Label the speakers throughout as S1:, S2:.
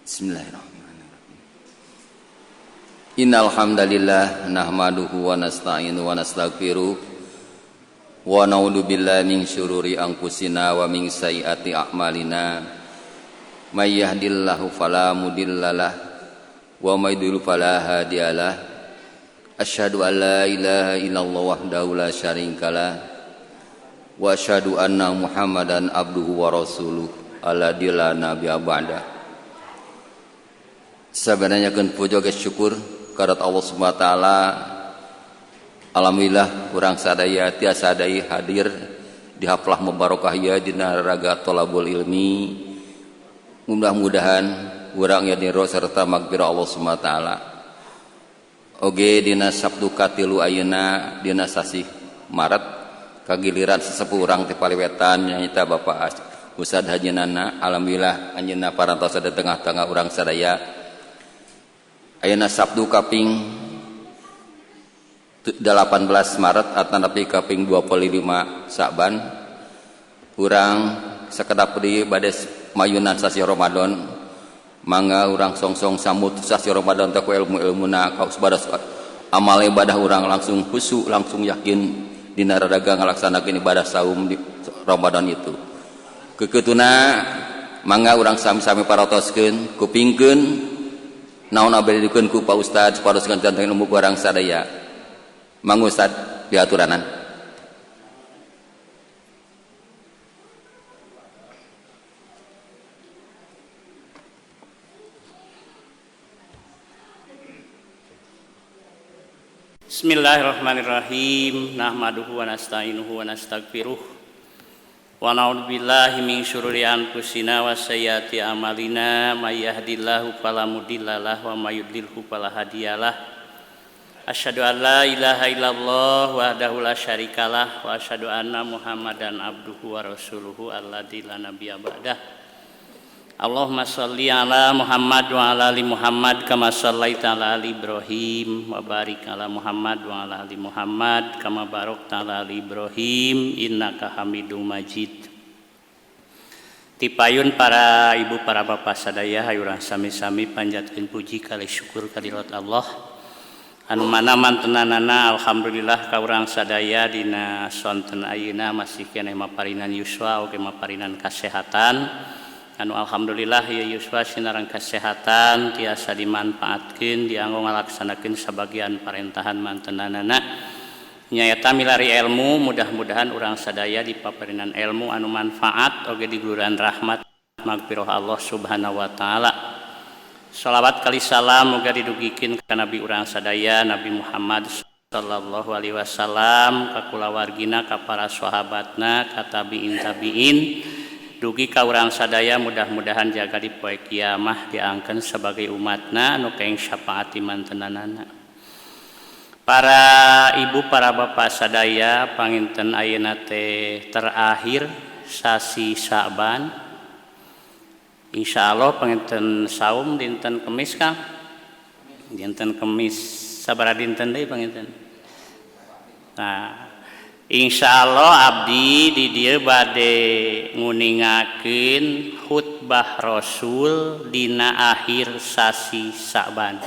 S1: Bismillahirrahmanirrahim. Innal hamdalillah nahmaduhu wa nasta'inu wa nastaghfiruh wa na'udzu billahi min syururi anfusina wa min sayyiati a'malina. May yahdihillahu fala mudhillalah wa may yudlil fala hadiyalah. Asyhadu an la ilaha illallah wahdahu la syarikalah wa asyhadu anna Muhammadan abduhu wa rasuluh alladzi la nabiyya ba'da. Sebenarnya keun puja geus syukur karat Allah Subhanahu wa taala. Alhamdulillah urang sadaya tiasa deui hadir di haflah mubarakah ieu dina raga thalabul ilmi. Mudah-mudahan urang aya dina serta magfirah Allah Subhanahu wa taala. Oge dina Sabtu katilu ayeuna dina sasih Maret kagiliran sesepuh urang ti Paliwetan nyaeta Bapak Ustad Haji Nana. Alhamdulillah anjeunna parantos di tengah-tengah urang sadaya. Ayeuna Sabtu kaping 18 Maret atanapi kaping 25 Sa'ban urang sakedap deui bade mayunan sasih Ramadan. Mangga urang songsong sambut sasih Ramadan teh ku ilmu-ilmuna kaos badas amal ibadah urang langsung khusyuk, langsung yakin dina raraga ngalaksanakeun ibadah saum di Ramadan itu. Keketuna mangga urang sami-sami parotoskeun, kupingkeun naon abdi dikeun ku Pak Ustad supados janten ilmu urang sadaya. Mangga Ustad diaturanan.
S2: Bismillahirrahmanirrahim. Nahmaduhu wa nasta'inuhu wa nastaghfiruh. Wa na'udzu billahi min syururi anfusina wa sayyiati a'malina. May yahdihillahu fala mudhillalah wa may yudlilhu fala hadiyalah. Asyhadu an la ilaha illallah wahdahu la syarikalah wa asyhadu anna Muhammadan abduhu wa rasuluhu alladzi la nabiyya ba'dah. Allahumma shalli ala Muhammad wa ala ali Muhammad kama shallaita ala ali Ibrahim wa barik ala Muhammad wa ala ali Muhammad kama barakta ala ali Ibrahim innaka Hamidum Majid. Tipayun para ibu para bapak sadaya hayu urang sami-sami panjatkeun puji kalih syukur kadirat Allah anu mana mantenanana alhamdulillah ka urang sadaya dina sonten ayeuna masih keneh maparinan yuswa oge maparinan kasehatan. Anu alhamdulillah ya yuswa sinareng kesehatan tiasa dimanfaatkeun dianggo ngalaksanakeun sabagian parentahan mantenanana nyaeta milari ilmu. Mudah-mudahan urang sadaya dipaparinan ilmu anu manfaat oge diguluran rahmat magfirah Allah Subhanahu wa taala. Shalawat kali salam muga didugikeun ka nabi urang sadaya Nabi Muhammad sallallahu alaihi wasallam ka kulawargina ka para sahabatna ka tabiin tabiin dugi ka urang sadaya. Mudah-mudahan jaga di poe kiamah diangkeun sebagai umatna nu keng syafaat mantenanana. Para ibu para bapak sadaya panginten ayeuna teh terakhir sasi Sa'ban. Insyaallah panginten saum dinten Kemis Kang. Dinten Kemis sabaraha dinten deui panginten? Nah, insyaallah abdi di dieu bade nguningakeun khutbah Rasul dina akhir sasi Sa'ban.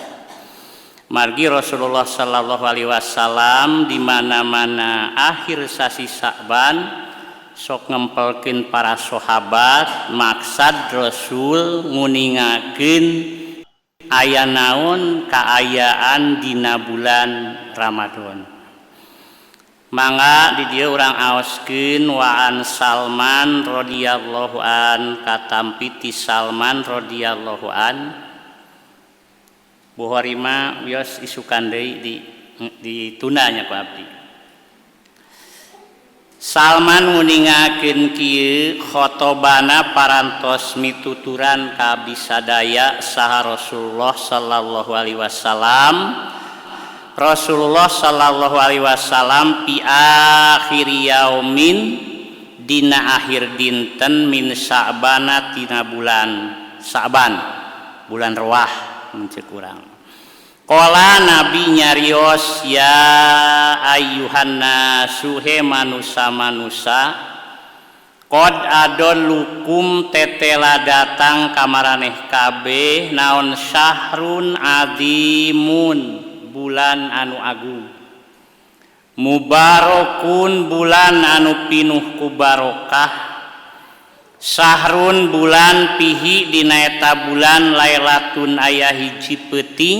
S2: Margi Rasulullah sallallahu alaihi wasallam di mana-mana akhir sasi Sa'ban sok ngempelkeun para sahabat maksad Rasul nguningakeun aya naon kaayaan dina bulan Ramadan. Mangga di dieu urang aoskeun wa an Salman radhiyallahu an katampi ti Salman radhiyallahu an. Bukhari mah wios isukan deui ditunda nya ku abdi. Salman nguningakeun kieu khotobana parantos mituturan ka abdi sadaya saha Rasulullah sallallahu alaihi wasallam. Rasulullah sallallahu alaihi wasallam fi akhir yaumin dina akhir dinten min Sa'bana tina bulan Sa'ban, bulan Ruwah mun ceuk urang. Qala Nabi nyarios ya ayyuhan nasu he manusa-manusa Qad adallukum tetela datang kamaraneh kabeh naon syahrun azimun bulan anu agung mubarakun bulan anu pinuh ku barokah sahrun bulan pihi dina eta bulan lailatun aya hiji peuting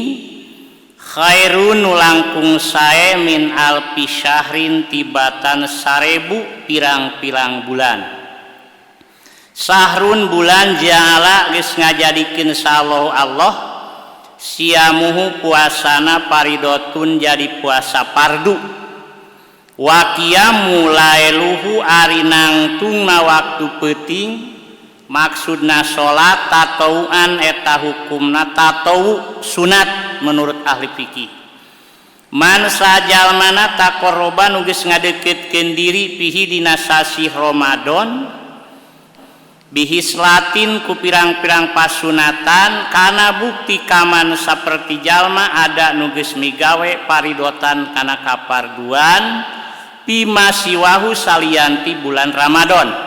S2: khairun nu langkung sae min alfi syahrin tibatan 1000 pirang-pirang bulan. Sahrun bulan ja'ala geus ngajadikeun sallahu Allah siamuhu puasana paridotun jadi puasa fardu wa qiyamu lailuhu ari nangtungna waktu peuting maksudna salat tatawuan eta hukumna tatawu sunat menurut ahli fikih. Man sajalmana taqarraba nu geus ngadeukeutkeun diri pihi dina sasih Ramadan bihislatin ku pirang-pirang pasunatan kana bukti kaman saperti jalma ada nu geus migawe paridotan kana kaparduan bima siwahu salianti bulan Ramadan.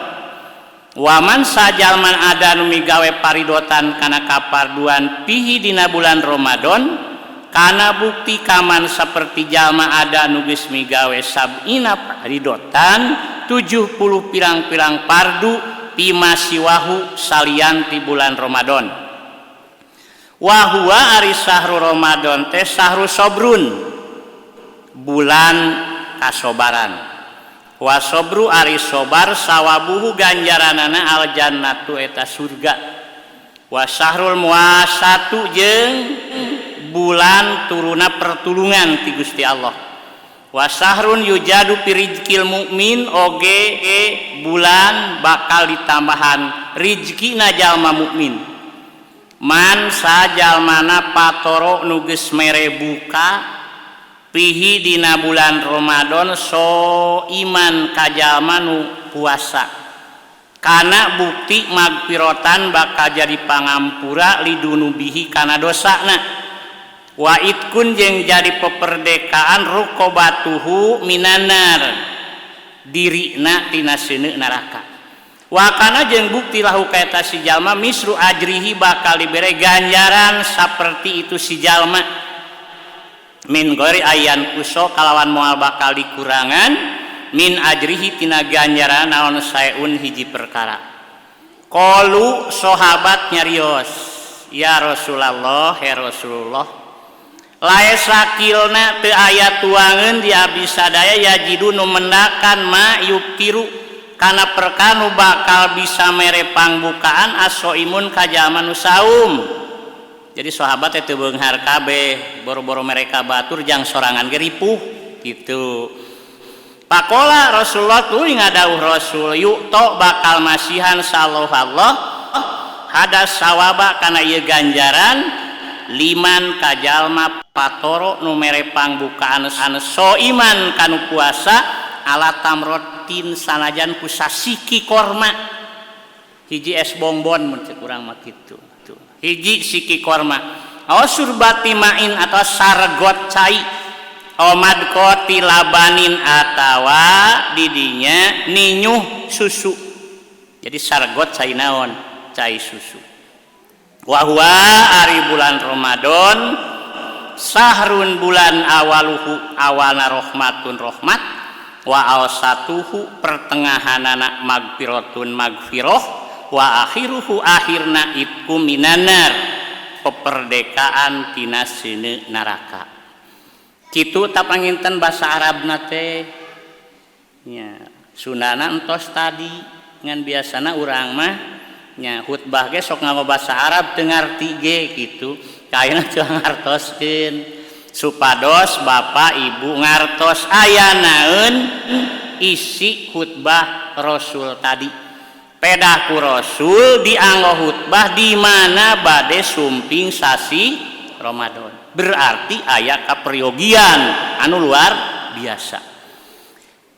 S2: Waman sajalman ada nu migawe paridotan kana kaparduan pihi dina bulan Ramadan kana bukti kaman saperti jalma ada nu geus migawe sab'ina paridotan 70 pirang-pirang pardu bima siwahu salianti bulan Ramadan. Wa huwa ari sahru Ramadan teh sahru sobrun bulan kasobaran. Wa sobru ari sobar sawabuhu ganjaranana al jannatu eta surga. Wa sahrul muasatu jeung bulan turuna pertulungan ti Gusti Allah. Wa sahrun yujadu pirizkil mukmin oge bulan bakal ditambahan rizkina jalma mukmin. Man sajalmana patoro nu geus mere buka pihi dina bulan Ramadan so iman ka jalma nu puasa kana bukti magfirotan bakal jadi pangampura lidunubihi kana dosana. Wa itkun jeung jadi peperdekaan rukobatuhu minanar dirina tina seuneu neraka. Wa kana jeung bukti lahu kaeta si jalma misru ajrihi bakal dibere ganjaran saperti itu si jalma min ghairi ayan kuso kalawan moal bakal dikurangan min ajrihi tina ganjaran naon saeun hiji perkara. Qalu sahabat nyarios ya Rasulullah ya Rasulullah lae sakilna teu aya tuangeun di abdi sadaya yajidu nu mendakan ma yuktiru kana perkara nu bakal bisa mere pangbukaan asoimun ka jalma nu saum. Jadi sahabat teh teu beunghar kabeh boro-boro mereka batur jang sorangan ge ripuh gitu. Pakola Rasulullah tuluy ngadawuh Rasul yukto bakal masihan sallallahu Allah hadas sawaba kana ieu ganjaran liman kajalma patoro nu mere pangbukaan so iman kanu puasa ala tamrotin sanajan ku sasiki korma hiji es bongbon mun cek urang mah kitu hiji siki korma aw surbati main atau sargot cai aw madqati labanin atawa didinya ninyuh susu. Jadi sargot cai naon cai susu. Wa huwa ari bulan Ramadan sahrun bulan awaluhu awalna rahmatun rahmat wa awsatuhu pertengahanana magfiratun magfirah wa akhiruhu akhirna itku minanar peperdekaan tina seuneu neraka. Kitu tapanginten basa Arabna teh nya sunana entos tadi ngan biasana urang mah nya khutbah ge sok nganggo basa Arab teu ngarti ge kitu kaayana teu ngartoskeun supados bapak ibu ngartos aya naeun isi khutbah Rasul tadi. Pedah ku Rasul dianggo khutbah di mana bade sumping sasi Ramadan berarti aya kaperyogian anu luar biasa.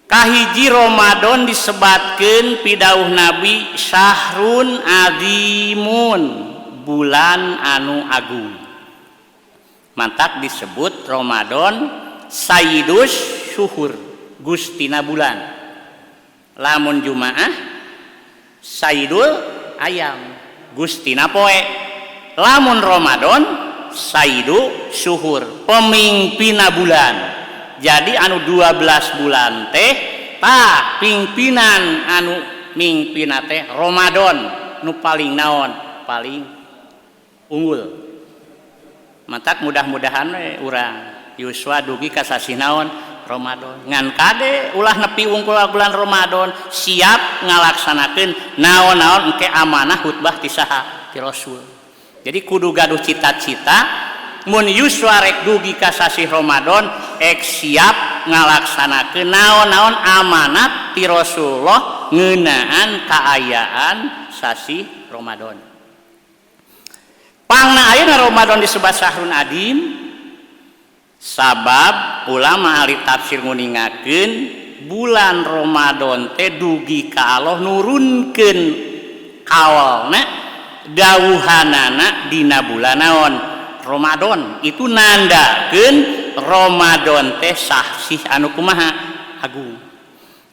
S2: Kahiji Ramadan disebatkeun pidauh Nabi syahrun azimun bulan anu agung. Mantak disebut Ramadan sayyidus syuhur gustina bulan. Lamun Jumaah Sayyidul ayam gustina poe. Lamun Ramadan sayyidu syuhur, pemimpina bulan. Jadi anu 12 bulan teh tah pimpinan anu mingpina teh Ramadan nu paling naon paling unggul. Matak mudah-mudahan we urang yuswa dugi ka sasih naon Ramadan. Ngan kade ulah nepi wungkul bulan Ramadan siap ngalaksanakeun naon-naon engke amanah khutbah ti saha ti Rasul. Jadi kudu gaduh cita-cita mun yuswa rek dugi ka sasih Ramadan ek siap ngalaksanakeun naon-naon amanat ti Rasulullah ngeunaan kaayaan sasih Ramadan. Pangna ayeuna Ramadan disebut sahrun adim sabab ulama ahli tafsir nguningakeun bulan Ramadan teh dugi ka Allah nurunkeun kawalna dawuhanana dina bulan naon Ramadan. Itu nandakeun Ramadan teh sahsih anu kumaha agung.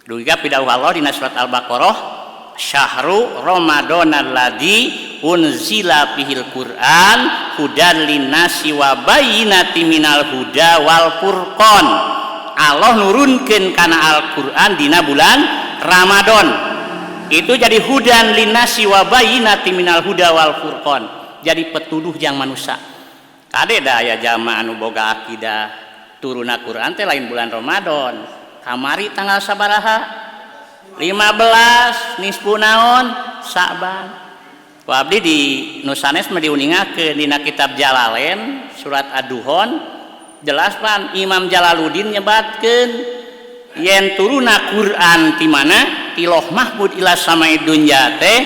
S2: Dugi ka pidawuh Allah dina surat Al-Baqarah syahru Ramadan alladzi unzila fihil Qur'an hudan linnasi wa bayyinatin minal huda wal furqan. Allah nurunkeun kana Al-Qur'an dina bulan Ramadan. Itu jadi hudan linnasi wa bayyinatin minal huda wal furqan. Jadi petuduh jang manusia. Kade da aya jama anu boga akidah turuna Qur'an teh lain bulan Ramadan. Kamari tanggal sabaraha? 15 nisfu naon Sa'ban. Ku abdi di nu sanes mah diuningakeun dina kitab Jalalain surat Ad-Duhon jelas pan Imam Jalaluddin nyebatkeun yen turuna Quran ti mana ti Loh Mahfud ila samai dunya teh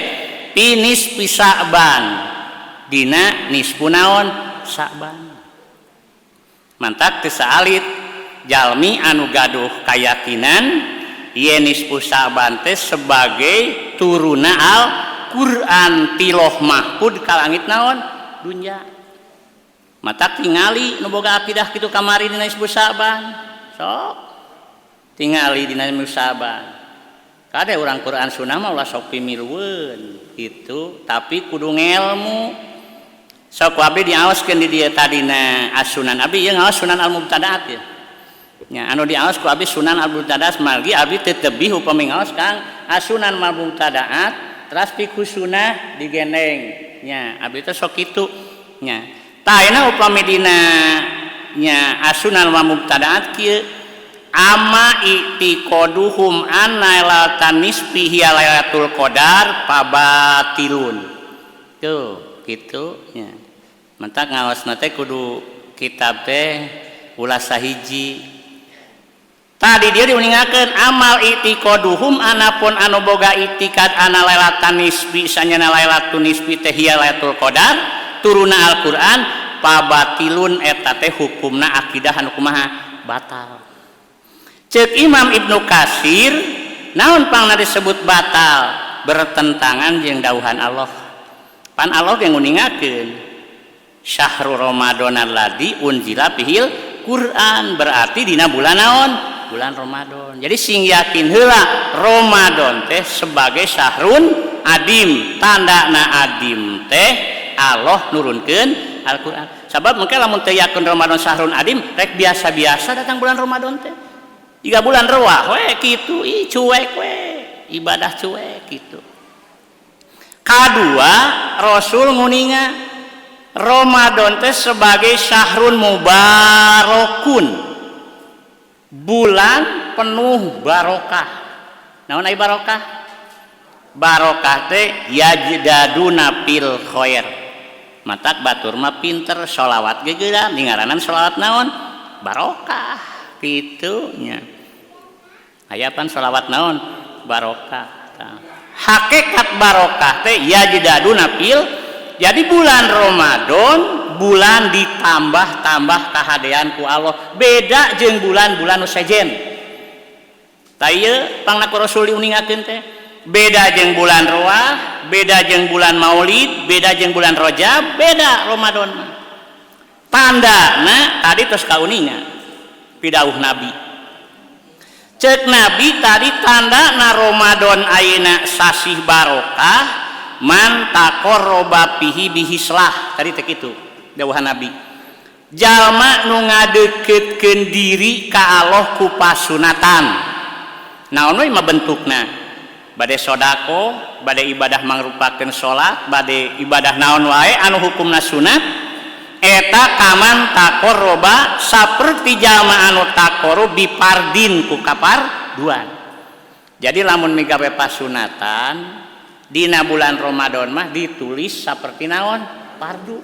S2: pinis Sa'ban dina nisfu naon Sa'ban. Mantak teu saalit jalmi anu gaduh kayakinan yen nisfu Sa'ban teh sebagai turuna Al-Qur'an ti Loh Mahfud ka langit naon dunya. Matak tingali nu boga akidah kitu kamari dina nisfu Sa'ban. Sok tingali dina nisfu Sa'ban. Kade urang Quran sunnah mah ulah sok pimilueun kitu, tapi kudu ngelmu. Sok ku abdi diaoskeun di dieu tadina as-sunan. Abdi ieu ngaos sunan al-mubtadaat ya. Nya anu diaos ku abdi sunan al-mubtadaat margi abdi teu tebih upami ngaos Kang as-sunan al-mubtadaat teras fiqh sunnah digendeng. Nya abdi teh sok kitu nya. Tah ayeuna upami dina nya as-sunan al-mubtadaat kieu ama i'tiqaduhum anna lailatul nisfi hiya lailatul qadar pabatilun. Tuh kitu nya. Mentak ngaosna teh kudu kitab teh ulah sahiji. Tadi dia diuningakeun amal i'tiqaduhum anapun anu boga i'tikad ana lailatul nisfi sanyana lailatul nisfi teh hiya lailatul qadar turuna Al-Qur'an pabatilun eta teh hukumna akidah anu kumaha batal. Ceuk Imam Ibnu Katsir naon pangna disebut batal bertentangan jeung dawuhan Allah. Pan Allah ge nguningakeun syahrul Ramadan alladzi unzila fihil Qur'an berarti dina bulan naon? Bulan Ramadan. Jadi sing yakin heula Ramadan teh sebagai syahrun adim, tandana adim teh Allah nurunkeun Al-Qur'an. Sabab mungkin lamun teu yakin Ramadan syahrun adim rek biasa-biasa datang bulan Ramadan teh. Tiga bulan rewah we kitu, ih cuek we, ibadah cuek kitu. Kadua Rasul nguninga Ramadan teh sebagai syahrun mubarakun, bulan penuh barokah. Naon ai barokah? Barokah teh yajdaduna fil khair. Matak batur mah pinter sholawat ge geura dingaranan sholawat naon? Barokah kitu nya. Aya pan sholawat naon? Barokah. Hakikat barokah teh yajdaduna fil. Jadi bulan Ramadan bulan ditambah-tambah kahadean ku Allah, beda jeung bulan-bulan nu sejen. Tah ieu pangna ku Rasul diuningakeun teh beda jeung bulan Roah, beda jeung bulan Maulid, beda jeung bulan Rajab, beda Ramadan mah. Tandana tadi tos kauninga pidauh Nabi. Cek Nabi tadi tanda na Ramadan ayeuna sasih barokah man taqarraba fihi bihislah. Tadi teh kitu dawuhan Nabi. Jalma nu ngadeukeutkeun diri ka Allah ku pasunatan. Naon we mah bentukna? Bade sodako, bade ibadah mangrupakeun salat, bade ibadah naon wae anu hukumna sunat eta kaman taqarraba saperti jalma anu taqarrub bipardin ku kaparduan. Jadi lamun migawe pasunatan dina bulan Ramadan mah ditulis saperti naon? Pardu.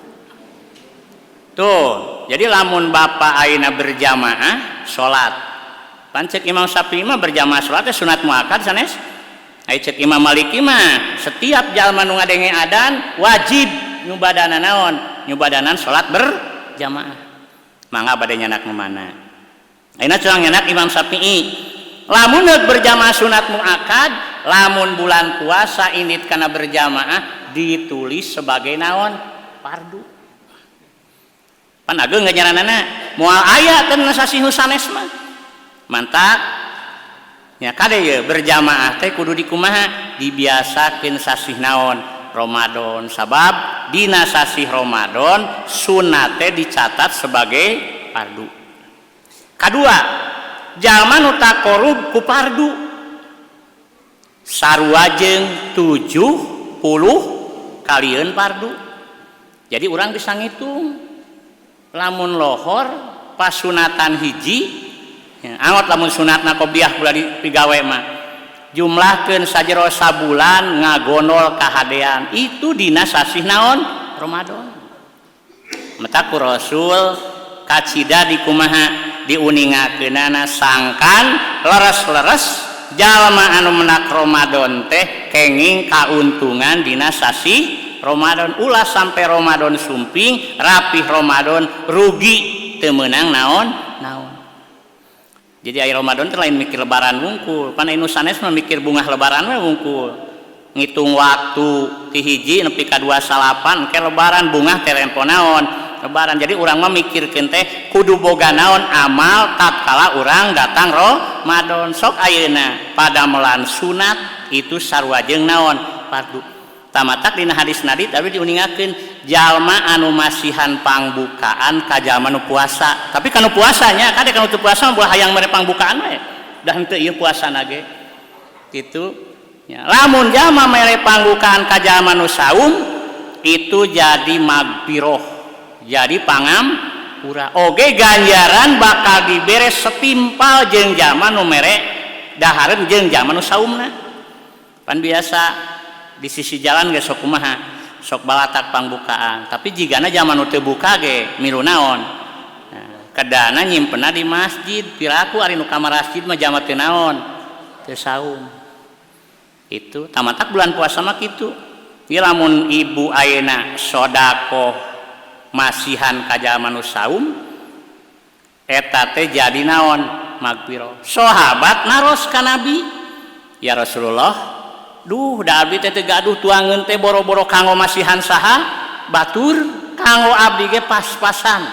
S2: Tuh, jadi lamun bapak ayeuna berjamaah salat. Pan cek Imam Syafi'i mah berjamaah salat teh sunat muakkad sanes. Ai cek Imam Maliki mah setiap jalma nu ngadenge adan wajib nyubadana naon? Nyubadanan salat berjamaah. Mangga bade nyanak nu mana? Ayeuna curang nyanak Imam Syafi'i. Lamun berjamaah sunat muakkad, lamun bulan puasa indit kana berjamaah ditulis sebagai naon? Fardu. Pan ageung ganjaranana moal aya teh sasih nu sanes mah. Mantap. Nya kade ye berjamaah teh kudu dikumaha? Dibiasakeun sasih naon? Ramadan. Sabab dina sasih Ramadan sunat teh dicatat sebagai fardu. Kadua, jalma nu taqarrub ku fardu sarua jeung 70 kalieun fardu. Jadi urang bisa ngitung lamun lohor pasunatan hiji ya, angot lamun sunatna qobliyah kula dipigawe mah jumlahkeun sajero sabulan ngagondol kahadean itu dina sasih naon? Ramadan. Mata ku Rasul kacida dikumaha diuningakeunana sangkan leres-leres jalma anu menak Ramadan teh kenging kauntungan dina sasih Ramadan. Ulah sampai Ramadan sumping rapih Ramadan rugi teu meunang naon naon. Jadi aya Ramadan teh lain mikir lebaran wungkul, pan anu sanes mah mikir bungah lebaran we wungkul. Ngitung waktu ti hiji nepi ka 29 ke lebaran bungah teh tempo naon lebaran. Jadi urang mah mikirkeun teh kudu boga naon amal tatkala urang datang Ramadan. Sok ayeuna padamelan sunat itu sarua jeung naon fardu. Tamatak dina hadis Nabi tapi diuningakeun jalma anu masihan pangbukaan ka jalma nu puasa. Tapi kanu puasanya kade kanu teu puasa mah hayang mere pangbukaan we. Da henteu ieu puasana ge. Kitu nya. Lamun jalma mere pangbukaan ka jalma nu saum itu jadi magfiroh, jadi pangampura. Oge ganjaran bakal dibere setimpal jeung jalma nu mere dahareun jeung jalma nu saumna. Pan biasa di sisi jalan ge sok kumaha sok balatak pangbukaan, tapi jigana zaman nu teu buka ge milu naon. Nah, kedana nyimpenna di masjid piraku ari nu ka masjid mah jama teu naon teu saum. Itu tamatak bulan puasa mah kitu. Ieu lamun ibu ayeuna sedekah masihan ka jalma nu saum eta teh jadi naon magfirah. Sahabat naros ka Nabi, ya Rasulullah, duh da abdi teh teu gaduh tuangeun teh boro-boro kanggo masihan saha batur, kanggo abdi ge pas-pasan.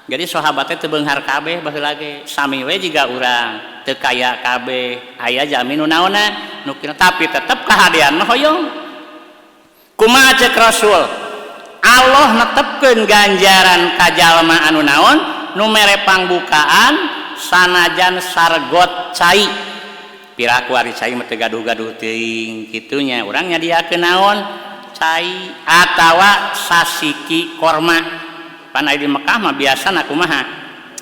S2: Jadi sahabat teh teu beunghar kabeh baheula ge, sami we jiga urang teu kaya kabeh, aya jalmi nu naonna nu kira, tapi tetep kahadean mah hoyong. Kumaha cek Rasul? Allah netepkeun ganjaran ka jalma anu naon nu mere pangbukaan sanajan sargot cai. Piraku ari cai mah teu gaduh-gaduh teuing kitunya, urang nyadiakeun naon cai atawa sasiki korma. Pan aya di Mekah mah biasana kumaha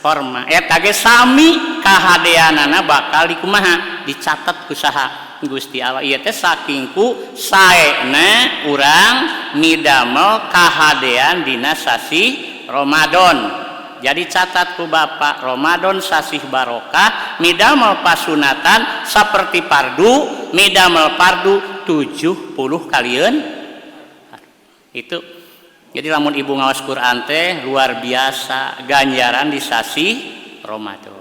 S2: korma, eta ge sami kahadeanana bakal dikumaha dicatet ku saha Gusti Allah. Ieu teh saking ku saena urang midamel kahadean dina sasih Ramadan. Jadi catat ku bapak, Ramadan sasih barokah midamel pasunatan seperti pardu, midamel pardu 70 kalieun. Itu. Jadi lamun ibu ngaos Quran teh luar biasa ganjaran di sasih Ramadan.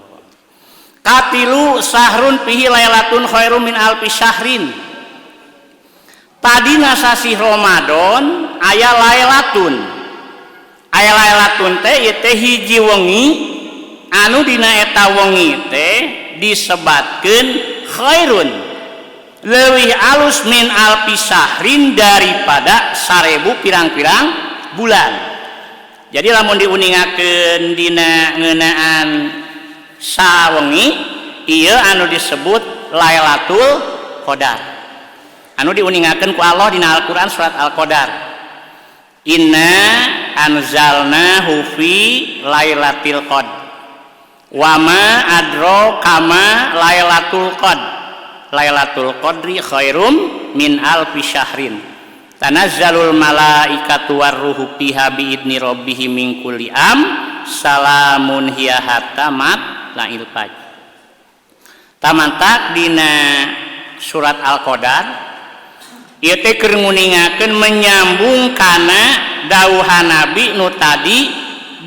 S2: Katilu sahrun fihi lailatun khairum min alfi syahrin. Tadina sasih Ramadan aya lailatun. Aya lailatun teh ieu teh hiji wengi anu dina eta wengi teh disebatkeun khairun leuwih alus min alfi sahrin daripada 1000 pirang-pirang bulan. Jadi lamun diuningakeun dina ngeunaan sawengi ieu anu disebut Lailatul Qadar. Anu diuningakeun ku Allah dina Al-Qur'an surat Al-Qadar. Inna anzalnahu fi Lailatul Qadar. Wa ma adraka ma Lailatul Qadar. Lailatul Qadri khairum min alfi syahrin. Tanazzalul malaikatu warruhu fiha biidni rabbihim min kulli am salamun hiya hatta matla'il fajr. Tamantak dina surat Al-Qadar ieu teh keur nguningakeun menyambung kana dawuhan Nabi nu tadi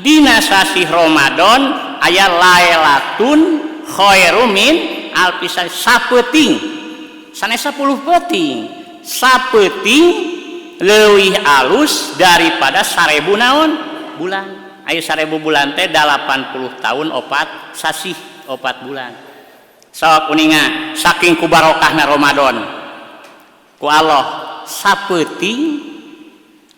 S2: dina sasih Ramadan aya lailatun khairum min alfi syahr, sapeuting sanes 10 peuting, sapeuting leuwih alus daripada 1000 naon bulan. Aya 1000 bulan teh 80 tahun 4 sasih 4 bulan. Sok uninga saking ku barokahna Ramadan ku Allah sapeuting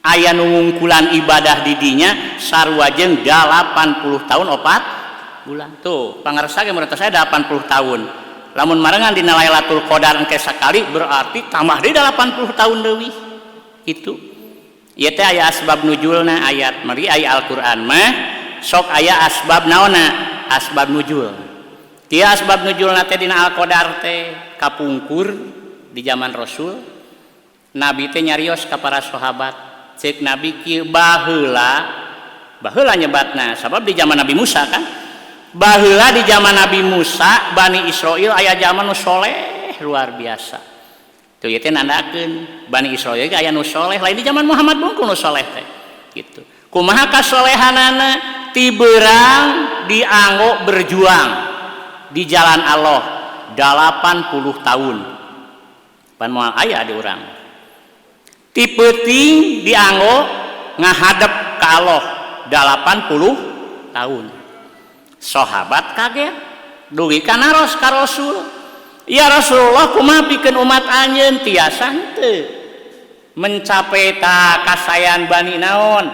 S2: aya nu ngungkulan ibadah di dinya sarua jeung 80 tahun 4 bulan. Tuh pangarsa ge menurut saya 80 tahun. Lamun marengan dina Lailatul Qadar engke sakali berarti tambah deui 80 tahun leuwih. Itu ieu teh aya asbab nuzulna ayat mari aya Al-Qur'an mah sok aya asbab naonna asbab nuzul. Ieu asbab nuzulna teh dina Al-Qadar teh kapungkur di zaman Rasul Nabi teh nyarios ka para sahabat cek Nabi kieu baheula baheula nyebatna sabab di zaman Nabi Musa kan baheula di zaman Nabi Musa Bani Israil aya zaman nu soleh luar biasa. Tuh ieu teh nandakeun Bani Israil ge aya nu soleh lain di zaman Muhammad bungkul nu soleh teh gitu. Kumaha kasolehanana ti beurang dianggo berjuang di jalan Allah 80 tahun. Pan moal aya di urang. Ti peuting dianggo ngahadep ka Allah 80 tahun. Sahabat kaget dugi ka naros ka Rasul. Ya Rasulullah kumaha pikeun umat anjeun tiasa henteu mencapai ta kasayan Bani naon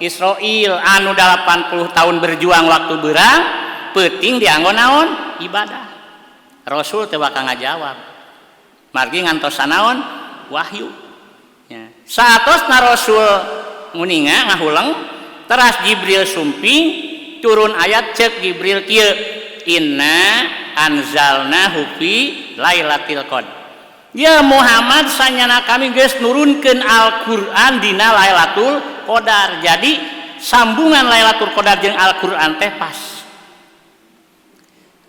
S2: Israil anu 80 tahun berjuang waktu beurang peuting dianggo naon ibadah. Rasul teh bakal ngajawab margi ngantosan naon wahyu nya. Saatosna Rasul nguninga ngahuleng teras Jibril sumping turun ayat cek Jibril kieu inna anzalnahu fi Lailatul Qadar. Ya Muhammad sanyana kami geus nurunkeun Al-Qur'an dina Lailatul Qadar. Jadi sambungan Lailatul Qadar jeung Al-Qur'an teh pas.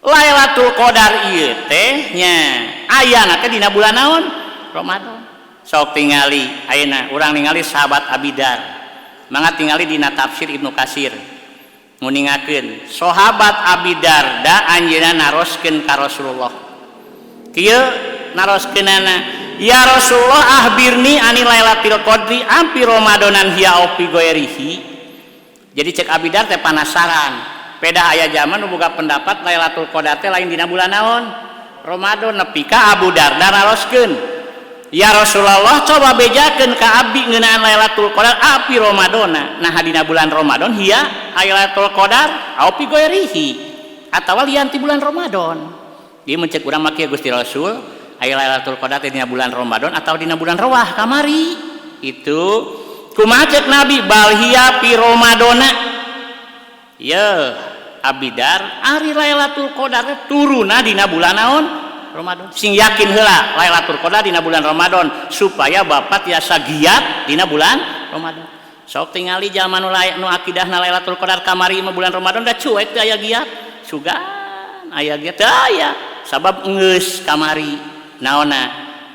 S2: Lailatul Qadar ieu teh nya ayana teh dina bulan naon? Ramadan. Sok tingali ayeuna urang ningali sahabat Abidar. Mangga tingali dina tafsir Ibnu Katsir. Nguningakeun sahabat Abi Darda anjeunna naroskeun ka Rasulullah. Kieu naroskeunana, ya Rasulullah ahbirni ani Lailatul Qadri ampi Ramadanan hiya au fi ghairihi. Jadi cek Abi Dar teh panasaran. Peda aya zaman nu boga pendapat Lailatul Qadar teh lain dina bulan naon? Ramadan. Nepi ka Abu Darda naroskeun, ya Rasulullah coba bejakeun ka abdi ngeunaan Lailatul Qadar api Ramadana. Nah dina bulan Ramadan hiya Lailatul Qadar au fi ghairihi atawa lian ti bulan Ramadan. Ieu mun ceuk urang mah kieu Gusti Rasul aya Lailatul Qadar teh dina bulan Ramadan atau dina bulan Rawah kamari. Itu kumaha ceuk Nabi bal hiya fi Ramadana. Yeuh Abidar ari Lailatul Qadar turuna dina bulan naon? Ramadan. Sing yakin heula Lailatul Qadar dina bulan Ramadan supaya bapak tiasa giat dina bulan Ramadan. Sok tingali zaman nu layak nu akidahna Lailatul Qadar kamari mah bulan Ramadan da cuek teu aya giat. Sugan aya giat teu aya sabab geus kamari naonna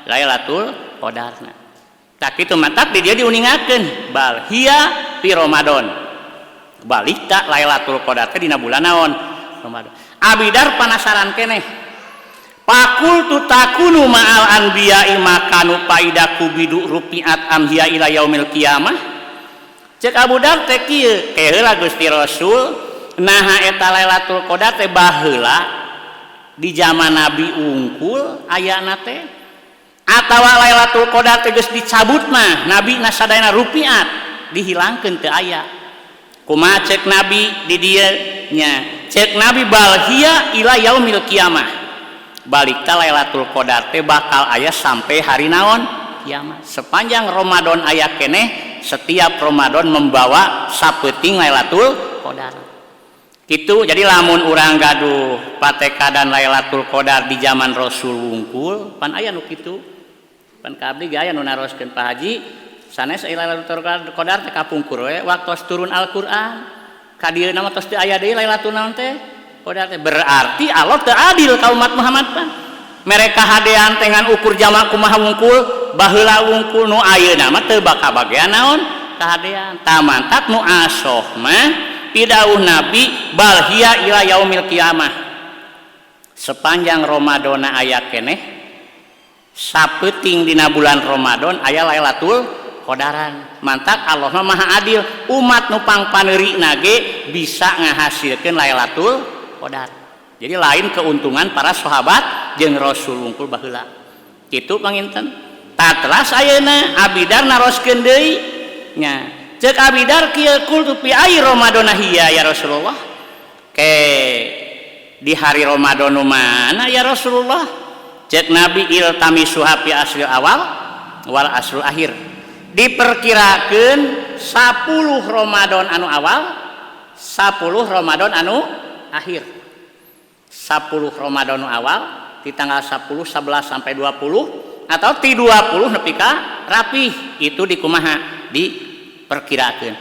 S2: Lailatul Qadarna. Tak kitu matak di dia diuningakeun bal hiya fi Ramadan. Balik tak Lailatul Qadar teh dina bulan naon? Ramadan. Abidar panasaran keneh. Fakultu takunu ma'al anbiya'i makanu paida kubidu rupiat am hiya ila yaumil qiyamah. Cek Abu Dar teh kieu, keheula Gusti Rasul naha eta Lailatul Qadar teh baheula Di zaman Nabi unggul ayana teh atawa Lailatul Qadar teh geus dicabut mah Nabi na sadayana rupiat dihilangkeun teu aya. Kumaha cek Nabi di dieu nya? Cek Nabi bal hiya ila yaumil kiamah. Balik ta Lailatul Qadar teh bakal aya sampai hari naon? Kiamat. Sepanjang Ramadan aya keneh, setiap Ramadan membawa sapeuting Lailatul Qadar. Gitu, jadi lamun urang gaduh patekadan Lailatul Qadar di zaman Rasul wungkul, pan aya nu kitu. Pan ka abdi ge aya nu naroskeun Pak Haji, sanes Lailatul Qadar teh kapungkur we waktos turun Al-Qur'an. Ka dieu mah tos teu aya deui Lailatul naon teh? Qadar teh. Berarti Allah teu adil ka umat Muhammad pan. Mereka hadean teh ngan ukur jamak kumaha wungkul, baheula wungkul nu ayeuna mah teu bakal bagean naon kahadean. Tamantak nu asoh mah pidauh Nabi bal hiya ila yaumil kiamah. Sepanjang Ramadana aya keneh sapeuting dina bulan Ramadan aya Lailatul Qadaran. Mantak Allah mah maha adil, umat nu pangpaneurina ge bisa ngahasilkeun Lailatul Qadar. Jadi lain keuntungan para sahabat jeung Rasul wungkul baheula. Kitu panginten. Tatras ayeuna Abidar naroskeun deui nya. Cek Abidar kieu kultu fi ai Ramadana hiya ya Rasulullah. Ke di hari Ramadan mana ya Rasulullah? Cek Nabi iltamisuha fi asril awal wal asrul akhir. Diperkirakeun 10 Ramadan anu awal, 10 Ramadan anu akhir. 10 Ramadan anu awal di tanggal 10, 11 sampai 20 atau ti 20 nepi ka rapih itu dikumaha diperkirakeun.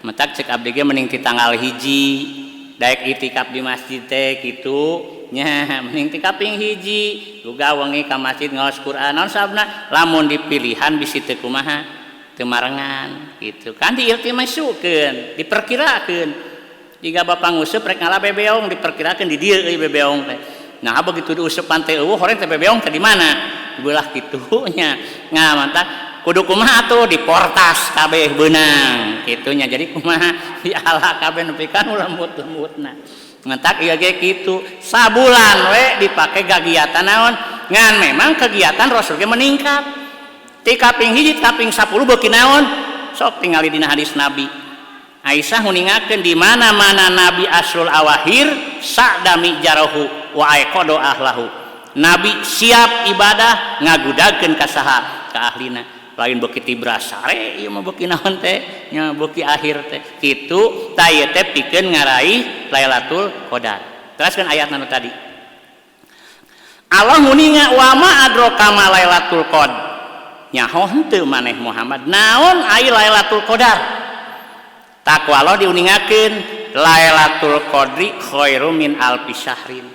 S2: Matak cek abdi ge mending ti tanggal 1 daek itikaf di masjid teh kitu nya, mending ti kaping 1 luga wengi ka masjid ngaos Quran naon sababna lamun dipilihan bisi teu kumaha teu marengan gitu kan diiltimasukeun diperkirakeun. Jika bapak nguseup rek ngala bebeong diperkirakeun di dieu euy bebeong teh. Nah begitu diuseupan teh eueuh horeng teh bebeong teh di mana? Beulah kitu nya. Nah mantap kudu kumaha atuh diportas kabeh beunang kitu nya. Jadi kumaha diala kabeh nepi ka nu lembut-lembutna. Ngentak ieu ge kitu sabulan we dipake gagiatan naon? Ngan memang kegiatan Rasul ge meningkat. Ti kaping 1 kaping 10 beuki naon? Sok tingali dina hadis Nabi. Aisyah nguningakeun di mana-mana Nabi asrul awahir sa'dami jarahu wa aiqadu ahlahu. Nabi siap ibadah ngagudagkeun ka saha? Ka ahlina. Lain beuki tibra sare ieu mah beuki naon teh? Nya beuki akhir teh. Kitu ta ieu teh pikeun ngaraih Lailatul Qadar. Teraskeun ayatna nu tadi. Allah nguninga wa ma adraka ma Lailatul Qadar. Nyaho henteu maneh Muhammad naon ai Lailatul Qadar? Takwa Allah diuningakeun Lailatul Qadri khairum min alfi syahrin.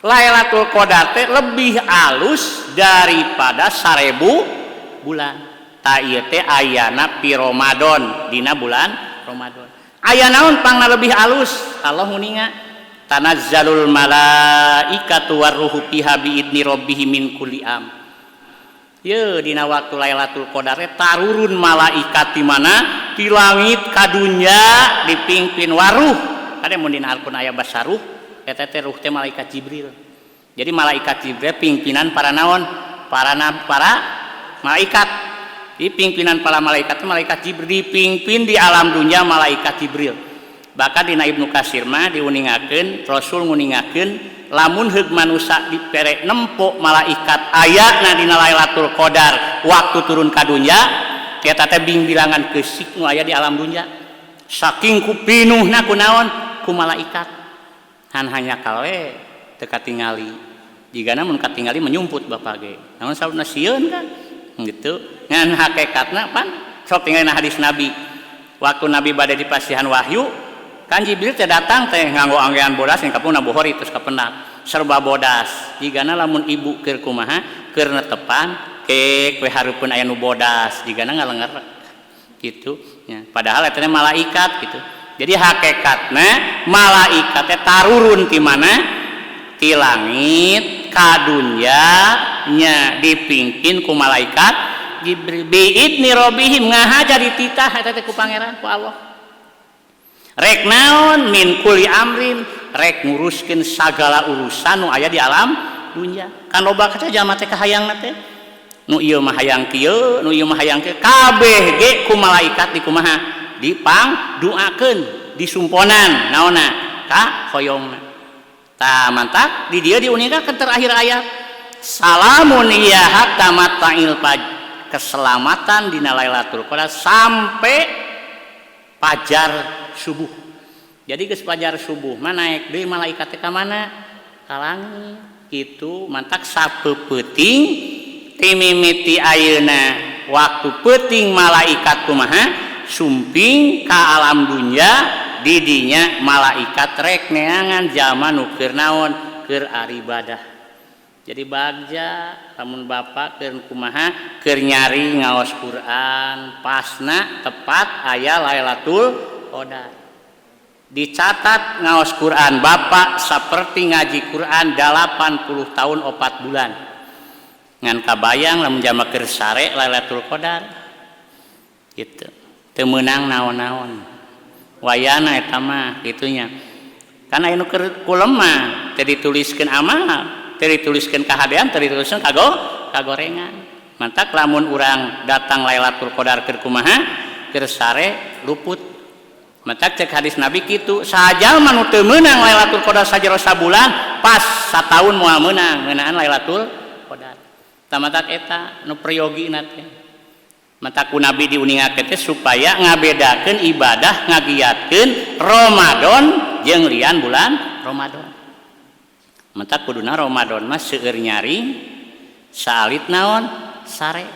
S2: Lailatul Qadar teh lebih alus daripada 1000 bulan. Ta ieu teh ayana pi Ramadan dina bulan Ramadan. Aya naon pangna lebih alus? Allah nguninga tanazzalul malaikatu warruhu fiha biidni rabbihim min kulli am. Ye dina waktu Lailatul Qadar teh tarurun malaikat di mana? Di langit ka dunya dipimpin waruh. Kade mun dina Al-Qur'an aya basaruh eta teh ruh teh malaikat Jibril. Jadi malaikat Jibril pimpinan para naon? Para para malaikat. Di pimpinan para malaikat teh malaikat Jibril dipimpin di alam dunia malaikat Jibril. Bahkan dina Ibnu Katsir mah diuningakeun Rasul nguningakeun lamun heug manusa dipere nempok malaikat ayana dina Lailatul Qadar waktu turun ka dunya eta teh bingbilangan keusik nu aya di alam dunya. Saking kupinuhna ku naon? Ku malaikat. Han hanya kale teu katingali. Jigana mun katingali menyumput bapak ge. Naon sababna sieun kan? Gitu. Ngan hakikatna pan sok tingali na hadis Nabi. Waktu Nabi bade dipasihan wahyu kan Jibril teh datang teh nganggo anggean bodas yang kapungna Bukhari terus kapendak serba bodas. Jigana lamun ibu keur kumaha keur netepan ke we hareupeun aya nu bodas jigana ngalenger gitu nya. Padahal eta teh malaikat gitu. Jadi hakikatna malaikat teh tarurun ti mana? Ti langit ka dunya nya dipimpin ku malaikat Jibril biidni rabbihim ngahaja dititah eta teh ku pangeran ku Allah. Rek naon min kulli amrin Rek nguruskeun sagala urusan nu aya di alam dunya. Kan loba kaca jalma teh kahayangna teh. Nu ieu mah hayang kieu, nu ieu mah hayang kieu, kabeh ge ku malaikat dikumaha? Dipang duakeun, disumponan naonna? Ka hoyongna. Tah mantak di dieu diuningakeun terakhir ayat. Salamun hiya hatta matla'il fajr. Keselamatan dina Lailatul Qadar sampai fajar subuh. Jadi geus fajar subuh mah naik deui malaikat teh ka mana? Ka langit. Kitu mantak sapeupeting timimiti ayeuna waktu peuting malaikat kumaha sumping ka alam dunya didinya malaikat rek neangan jalma nu keur naon keur aribadah. Jadi bagja lamun bapak keur kumaha keur nyari ngaos Quran pasna tepat aya Lailatul Qadar. Dicatat ngaos Quran bapak seperti ngaji Quran 80 tahun 4 bulan. Ngan kabayang lamun jalma keur sare Lailatul Qadar. Gitu. Teu meunang naon-naon. Wayana eta mah kitunya. Kan aya nu keur kulem mah teu dituliskeun amal, teu dituliskeun kahadean, teu dituliskeun kagorengan. Mantak lamun urang datang Lailatul Qadar keur kumaha? Keur sare luput. Mantak cek hadis Nabi kitu, sajalma nu teu meunang Lailatul Qadar sajero sabulan, pas sataun moal meunang ngeunaan Lailatul Qadar. Tah mantak eta nu priyogina teh. Mantak ku Nabi diuningakeun teh supaya ngabedakeun ibadah ngagiatkeun Ramadan jeung lian bulan Ramadan. Mantak kuduna Ramadan mah seueur nyaring saalit naon sare.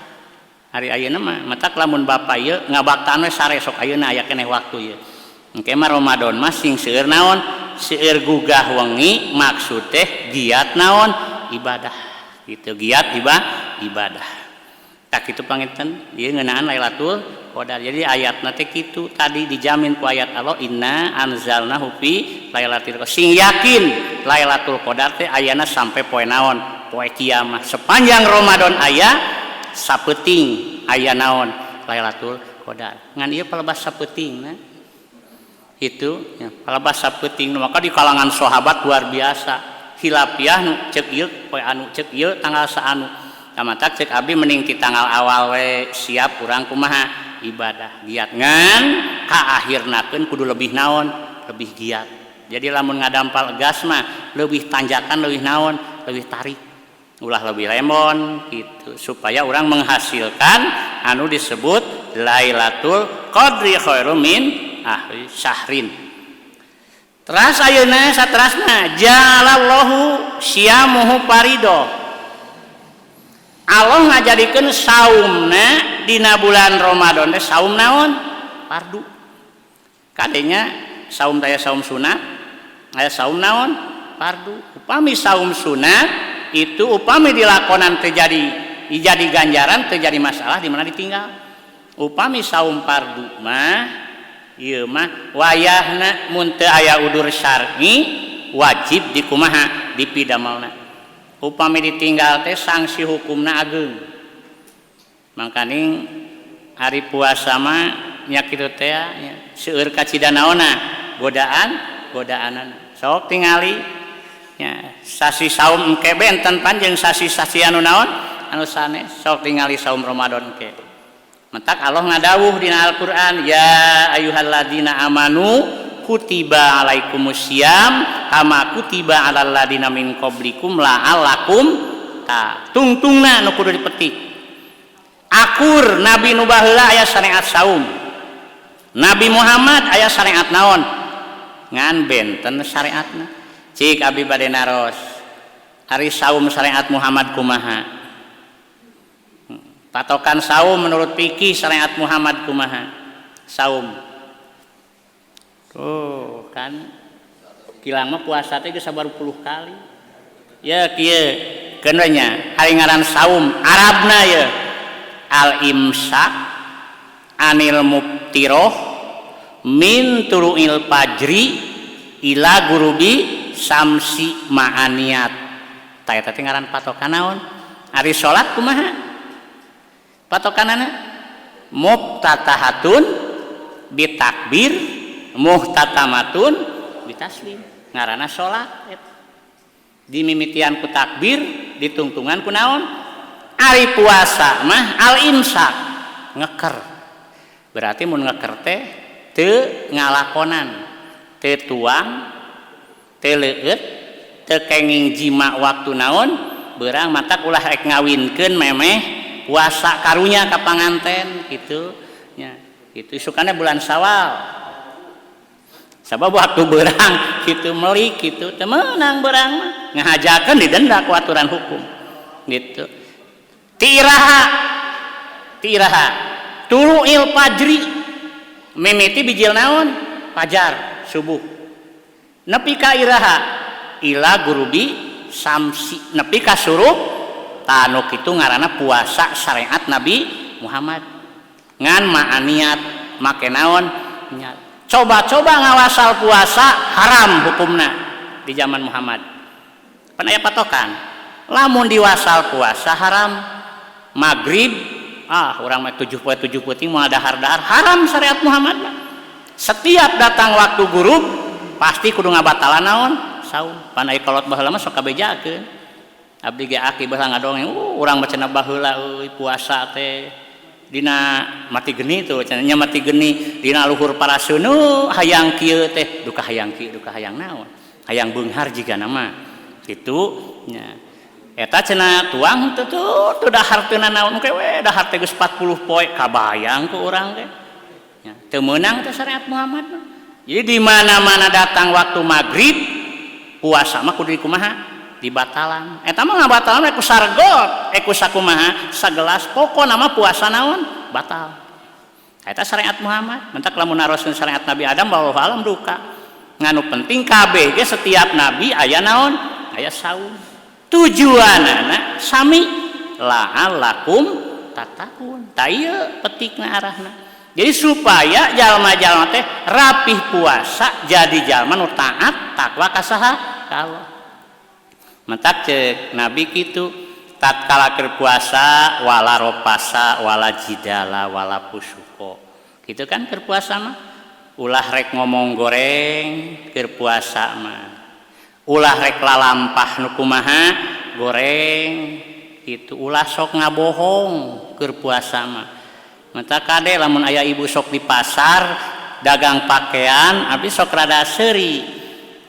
S2: Hari ayeuna mah mantak lamun bapa ieu ngabaktaan we sare sok ayeuna aya keneh waktu ieu. Engke mah Ramadan mah sing seueur naon seueur gugah wengi maksud teh giat naon ibadah gitu, giat ibadah. Tak kitu panginten ieu ngeunaan Lailatul Qadar. Jadi ayatna teh kitu tadi dijamin ku ayat Allah inna anzalnahu fi Lailatul Qadar. Sing yakin Lailatul Qadar teh ayana sampai poe naon? Poe kiamat. Sepanjang Ramadan aya sapeuting aya naon? Lailatul Qadar. Ngan ieu palebah sapeutingna. Itu ya, palebah sapeuting maka di kalangan sahabat luar biasa. Khilafiah nu ceuk ieu poe anu ceuk ieu tanggal saanu. Matak cek abdi mending ti tanggal awal we siap urang kumaha ibadah giat ngan ka akhirnakeun kudu lebih naon lebih giat. Jadi lamun ngadampal gas mah lebih tanjakan lebih naon lebih tarik ulah lebih lemon gitu supaya urang menghasilkan anu disebut Lailatul Qadri khairum min ahli syahrin. Teras ayeuna saterasna jalallahu siyamuhu farido. Allah ngajadikeun saumna dina bulan Ramadan teh saum naon? Fardu. Kadenya saum teh saum sunat, aya saum naon? Fardu. Upami saum sunat itu upami dilakonan terjadi jadi ganjaran terjadi masalah di mana ditinggal. Upami saum fardu mah ieu mah wayahna mun teu aya udur syar'i wajib dikumaha dipidamelna. Upami ditinggal teh sanksi hukumna ageung. Mangkaning hari puasa mah nya kitu teh nya seueur kacida naonna godaan godaanana. Sok tingali nya sasi saum engke benten panjang sasi-sasi anu naon anu sanes sok tingali saum Ramadan engke. Mentak Allah ngadawuh dina Al-Qur'an ya ayyuhalladzina amanu kutiba alaikumusiyam kama kutiba alal ladina min qablikum la'allakum ta tungtungna nu kudu dipetik. Akur Nabi nu baheula aya syariat saum. Nabi Muhammad aya syariat naon? Ngan benten syariatna. Cik abdi bade naros. Ari saum syariat Muhammad kumaha? Patokan saum menurut fikih syariat Muhammad kumaha? Saum. Oh, kan kilang mah puasa teh geus sabar puluh kali. Ya kieu keun we nya ari ngaran saum Arabna ye al imsak anil muftiroh min turu'il fajri ila gurubi samsi ma'aniat. Tah eta teh ngaran patokan naon? Ari salat kumaha? Patokanana muftatahatun bitakbir muhtatamatun bitaslim. Ngaranna salat eta. Dimimitian ku takbir, ditungtungan ku naon? Ari puasa mah al imsak, ngeker. Berarti mun ngeker teh teu ngalakonan, teu tuang, teu leueut, teu kenging jima waktu naon, beurang matak ulah rek ngawinkeun memeh puasa karunya ka panganten kitu nya. Itu isukana bulan Syawal. Sabab waktu beurang kitu melik kitu teu meunang beurang mah ngahajakeun didenda ku aturan hukum gitu. Tiraha tiraha tulu'il fajri mimiti bijil naon fajar subuh nepi ka iraha ila gurubi samsi nepi ka surup tanu kitu ngaranna puasa syariat Nabi Muhammad ngan ma'aniat make naon niat. Coba-coba ngawasal puasa haram hukumna di zaman Muhammad. Pan aya patokan lamun diwasal puasa haram maghrib urang mah 7 poe 7 peuting moal dahar-dahar haram syariat Muhammad mah. Setiap datang waktu gurub pasti kudu ngabatalan naon saum. Pan aya kolot baheula mah sok kabejakeun. Abdi ge aki baheula ngadongeng urang mah cenah baheula euy puasa teh dina mati geni tuh cenah nya mati geni dina luhur paraseuneu hayang kieu teh duka hayang kieu duka hayang naon hayang beunghar jigana mah kitu nya. Eta cenah tuang teu tuh dahar teu nanaon ke we dahar teh geus 40 poe kabayang ku urang teh nya teu meunang teh syariat Muhammad mah. Jadi di mana-mana datang waktu maghrib puasa mah kudu dikumaha dibatalan. Eta mah ngabatalan ku sargot ku sakumaha sagelas pokona mah puasa naon batal. Eta syariat Muhammad mentak lamun naroskeun syariat Nabi Adam wallahu alam duka. Nganu penting kabeh ge setiap nabi aya naon aya saum. Tujuanana sami la'allakum tattaqun. Ta ieu petikna arahna. Jadi supaya jalma-jalma teh rapih puasa jadi jalma nu taat takwa ka saha? Ka Allah. Mentak ceuk Nabi kitu tatkala keur puasa wala ropasa wala jidala wala pusuko. Kitu kan keur puasa mah ulah rek ngomong goreng keur puasa mah. Ulah rek lalampah nu kumaha goreng kitu ulah sok ngabohong keur puasa mah. Mata kade lamun aya ibu sok di pasar dagang pakaian abdi sok rada seuri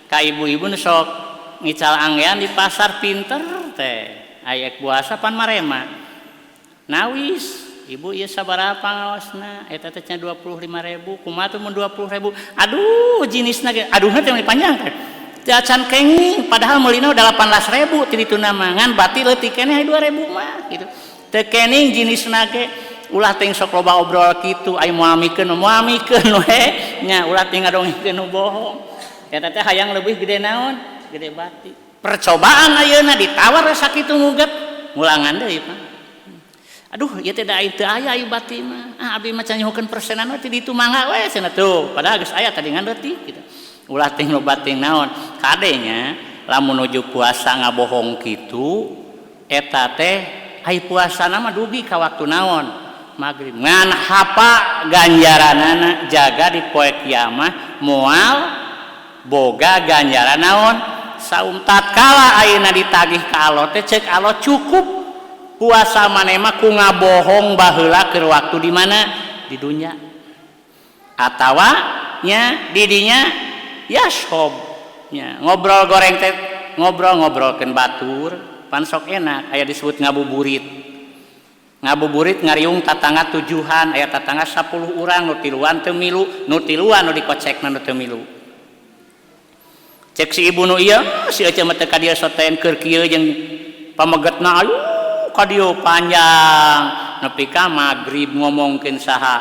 S2: ka ibu-ibu nu sok ngical anggean di pasar pinter teh aya puasa pan marema nawis ibu ieu sabaraha pangaosna eta teh nya 25.000 kumaha tuh mun 20.000 aduh jenisna ge aduhna teh panjang teh teu acan kenging padahal meulina 18.000 ti dituna mah ngan bati leutik keneh 2.000 mah kitu teu kening jenisna ge ulah teh sok loba obrol kitu aya moal mikeun we nya ulah teh ngadongengkeun nu bohong eta teh hayang leuwih gede naon gede bati percobaan ayeuna ditawar sakitu nguget ngulangan deui Pak aduh ieu teh da teu aya ieu bati mah abdi mah can nyuhunkeun persenan we ti ditu mangga we cenah tuh padahal geus aya tadi ngan leutik kitu ulah teh loba teh naon kadenya lamun nuju puasa ngabohong kitu eta teh ai puasana mah dugi ka waktu naon maghrib ngan hapa ganjaranana jaga di poe kiamah moal boga ganjaran naon saum tatkala ayeuna ditagih ka Allah teh ceuk Allah cukup puasa maneh mah ku ngabohong baheula keur waktu di mana di dunya atawa nya di dinya yashob nya ngobrol goreng teh ngobrol-ngobrolkeun batur pan sok enak aya disebut ngabuburit ngabuburit ngariung tatangga tujuhan aya tatangga 10 urang nu tiluan teu milu nu tiluan nu dikocekna nu teu milu cek si ibu nu ieu si ece mah teu ka dieu soten keur kieu jeung pamegetna aduh ka dieu panjang nepi ka magrib ngomongkeun saha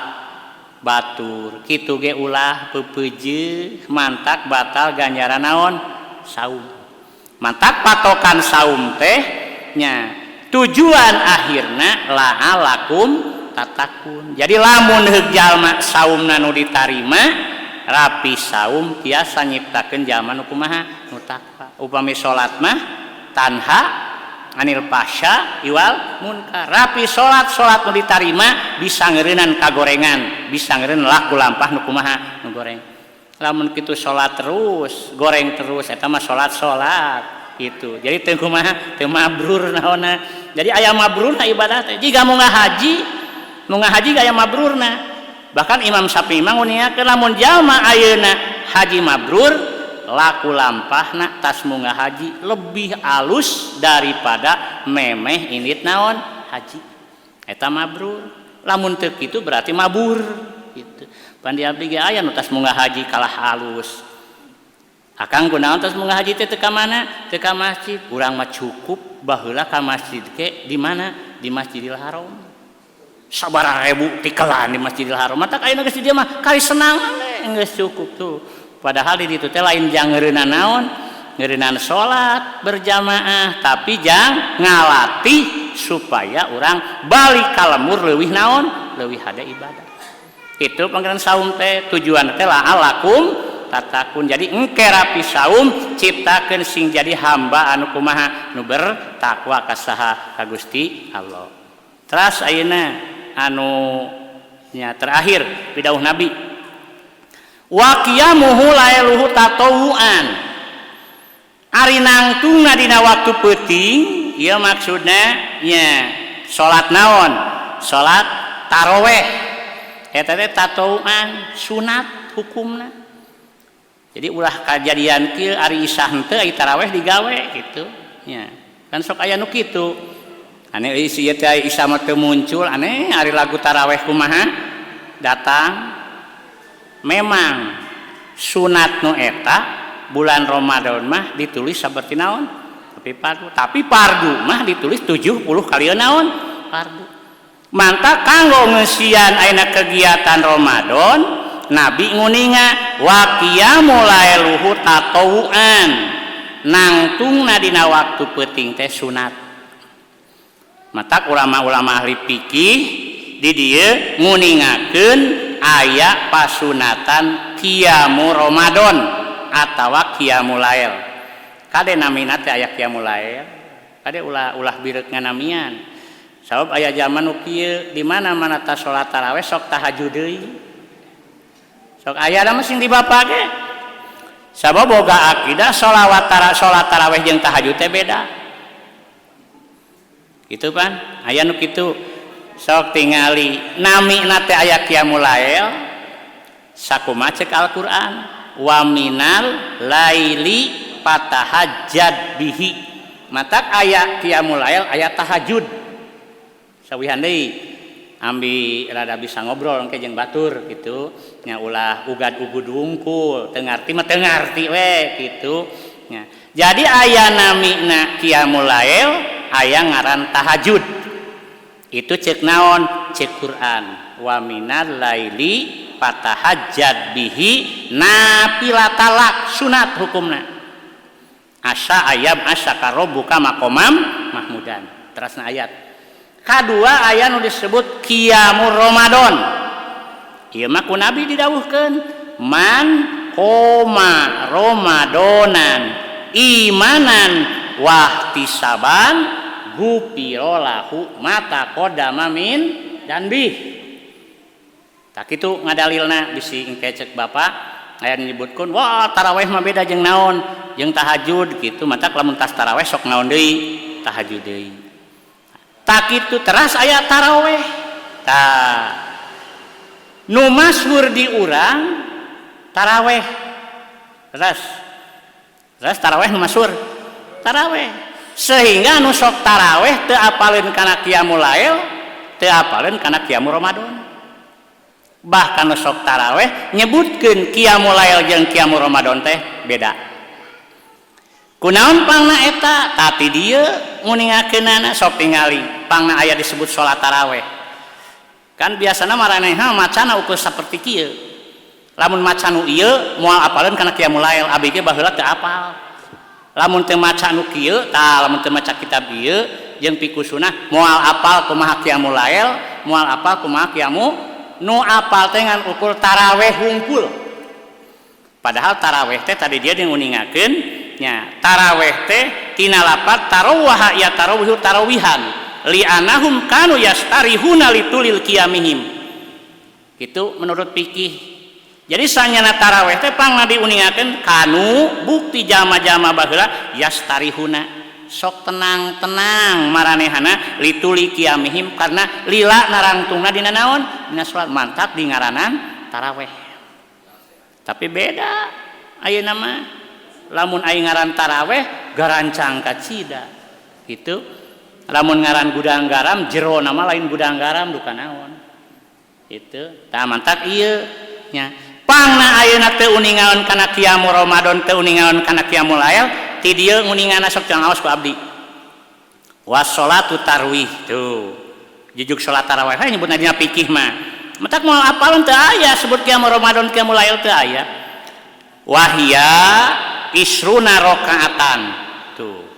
S2: batur kitu ge ulah peupeujeuh mantak batal ganjaran naon saum mantak patokan saum teh nya tujuan akhirna la'alakum tatakun. Jadi lamun heuk jalma saumna nu ditarima rapi saum tiasa nyiptakeun jalma nu kumaha nu takwa. Upami salat mah tanha anil fahsya iwal munkar. Rapi salat salat nu ditarima bisa ngeureunnan kagorengan, bisa ngeureun laku lampah nu kumaha nu goreng. Lamun kitu salat terus, goreng terus eta mah salat-salat gitu. Jadi teu kumaha, teu mabrur naonna. Jadi aya mabrurna ibadah teh. Jiga mun ngahaji aya mabrurna. Bahkan Imam Syafi'i mah nguniakeun lamun jalma ayeuna haji mabrur, laku lampahna tas munggah haji lebih alus daripada memeh indit naon haji. Eta mabrur. Lamun teu kitu berarti mabur gitu. Pan di abdi ge aya nu tas munggah haji kalah alus. Akang kunaon tas munggah haji teh teu ka mana? Teu ka masjid. Urang mah cukup baheula ka masjid ke di mana? Di Masjidil Haram. Sabaraha ribu tikelan di Masjidil Haram. Matak ayeuna geus di dieu mah kali senang geus cukup tuh. Padahal di ditu teh lain jang ngeureunana naon? Ngeureunana salat berjamaah, tapi jang ngalatih supaya urang balik ka lemur leuwih naon? Leuwih hade ibadah. Itu panggilan saum teh tujuan teh la'alakum tatakun. Jadi engke rapi saum ciptakeun sing jadi hamba anu kumaha nu bertakwa ka saha ka Gusti Allah. Teras ayeuna anu nya terakhir pidauh Nabi wa qiyamuhu lailuhu tatawuan. Ari nangtungna dina waktu peuting ieu maksudna nya salat naon? Salat taraweh. Eta teh tatawuan sunat hukumna. Jadi ulah kajadian kieu ari isah henteu ari taraweh digawe kitu nya. Kan sok aya nu kitu. Aneh isi ieu teh isah mah teu muncul, aneh ari lagu taraweh kumaha datang. Memang sunat nu eta bulan Ramadan mah ditulis saperti naon? Tapi fardu, tapi fardu mah ditulis 70 kali naon? Fardu. Mantap kanggo ngeusian ayeuna kegiatan Ramadan, Nabi nguninga wa qiyamul lailuhu tatawuan. Nangtungna dina waktu peuting teh sunat. Matak ulama-ulama ahli fikih di dieu nguningakeun aya pasunatan qiyamu Ramadan atawa qiyamul lail. Kade namina teh aya qiyamul lail, kade ulah bireuk nganamian. Sabab aya zaman nu kieu di mana-mana ta salat tarawih sok tahajud deui. Sok aya da mah sing dibapa ge. Sabab boga akidah sholawat salat tarawih jeung tahajud teh beda. Gitu pan, aya nu kitu. Sok tingali namina teh aya qiyamul lail sakumaha cek Al-Qur'an wa minal laili fatahajjad bihi. Matak aya qiyamul lail aya tahajud. Sawihan deui ambi rada bisa ngobrol engke jeung batur gitu nya ulah ugad-ugud wungkul teu ngarti mah teu ngarti we gitu nya. Jadi aya namina qiyamul lail aya ngaran tahajud. Itu cek naon? Cek Quran wa minal laili fatahajjad bihi nafilatalak sunat hukumna. Asa ayam asa karobuka maqamam mahmudan. Terasna ayat. Kadua aya nu disebut qiyamul Ramadan. Ieu mah ku Nabi didawuhkeun man qoma Ramadanan imanan wahtisaban gufira lahu ma taqaddama min danbih. Tak kitu ngadalilna bisi engke cek bapak aya nyebutkeun wah tarawih mah beda jeung naon jeung tahajud kitu matak lamun tas tarawih sok naon deui tahajud deui. Tak kitu teras aya tarawih. Tah nu masyhur di urang tarawih. Teras teras tarawih nu masyhur tarawih. Sehingga nu sok tarawih teu apaleun kana qiyamul lail, teu apaleun kana qiyamul Ramadan. Bahkan nu sok tarawih nyebutkeun qiyamul lail jeung qiyamul Ramadan teh beda. Kunaon pangna eta? Tapi dieu nguningakeunana sok tingali pangna aya disebut salat tarawih. Kan biasana maranehna macana ukur saperti kieu. Lamun maca nu ieu moal apaleun kana qiyamul lail, abdi ge baheula teu apal. Lamun teu maca nu kieu, tah lamun teu maca kitab ieu jeung fiqh sunnah moal apal kumaha qiyamul lail, moal apal kumaha qiyamu nu apal teh ngan ukur tarawih hungkul. Padahal tarawih teh tadi dia nguningakeun nya tarawih teh tina lapat tarawaha ya tarawihu tarawihan li'anahum kanu yastarihuna litulil qiyamihim. Itu menurut fikih. Jadi sanyana taraweh teh pangna diuningakeun kanu bukti jalma-jalma baheula yastarihuna sok tenang-tenang maranehana lituli qiyamihim karena lila narangtungna dina naon dina salat mantap di ngaranan taraweh. Tapi beda ayeuna mah lamun aya ngaran taraweh garancang kacida gitu. Lamun ngaran gudang garam jero nama lain gudang garam duka naon itu tah mantak ieu nya pangna ayeuna teu uningaon kana qiyamul Ramadan teu uningaon kana qiyamul lail ti dieu nguninganna sok ngaos ku abdi wassalatu tarwih tuh jujuk salat tarawih nyebutna dina fikih mah matak moal apalun teu aya sebut qiyamul Ramadan qiyamul lail teu aya wahia isruna rakaatan tuh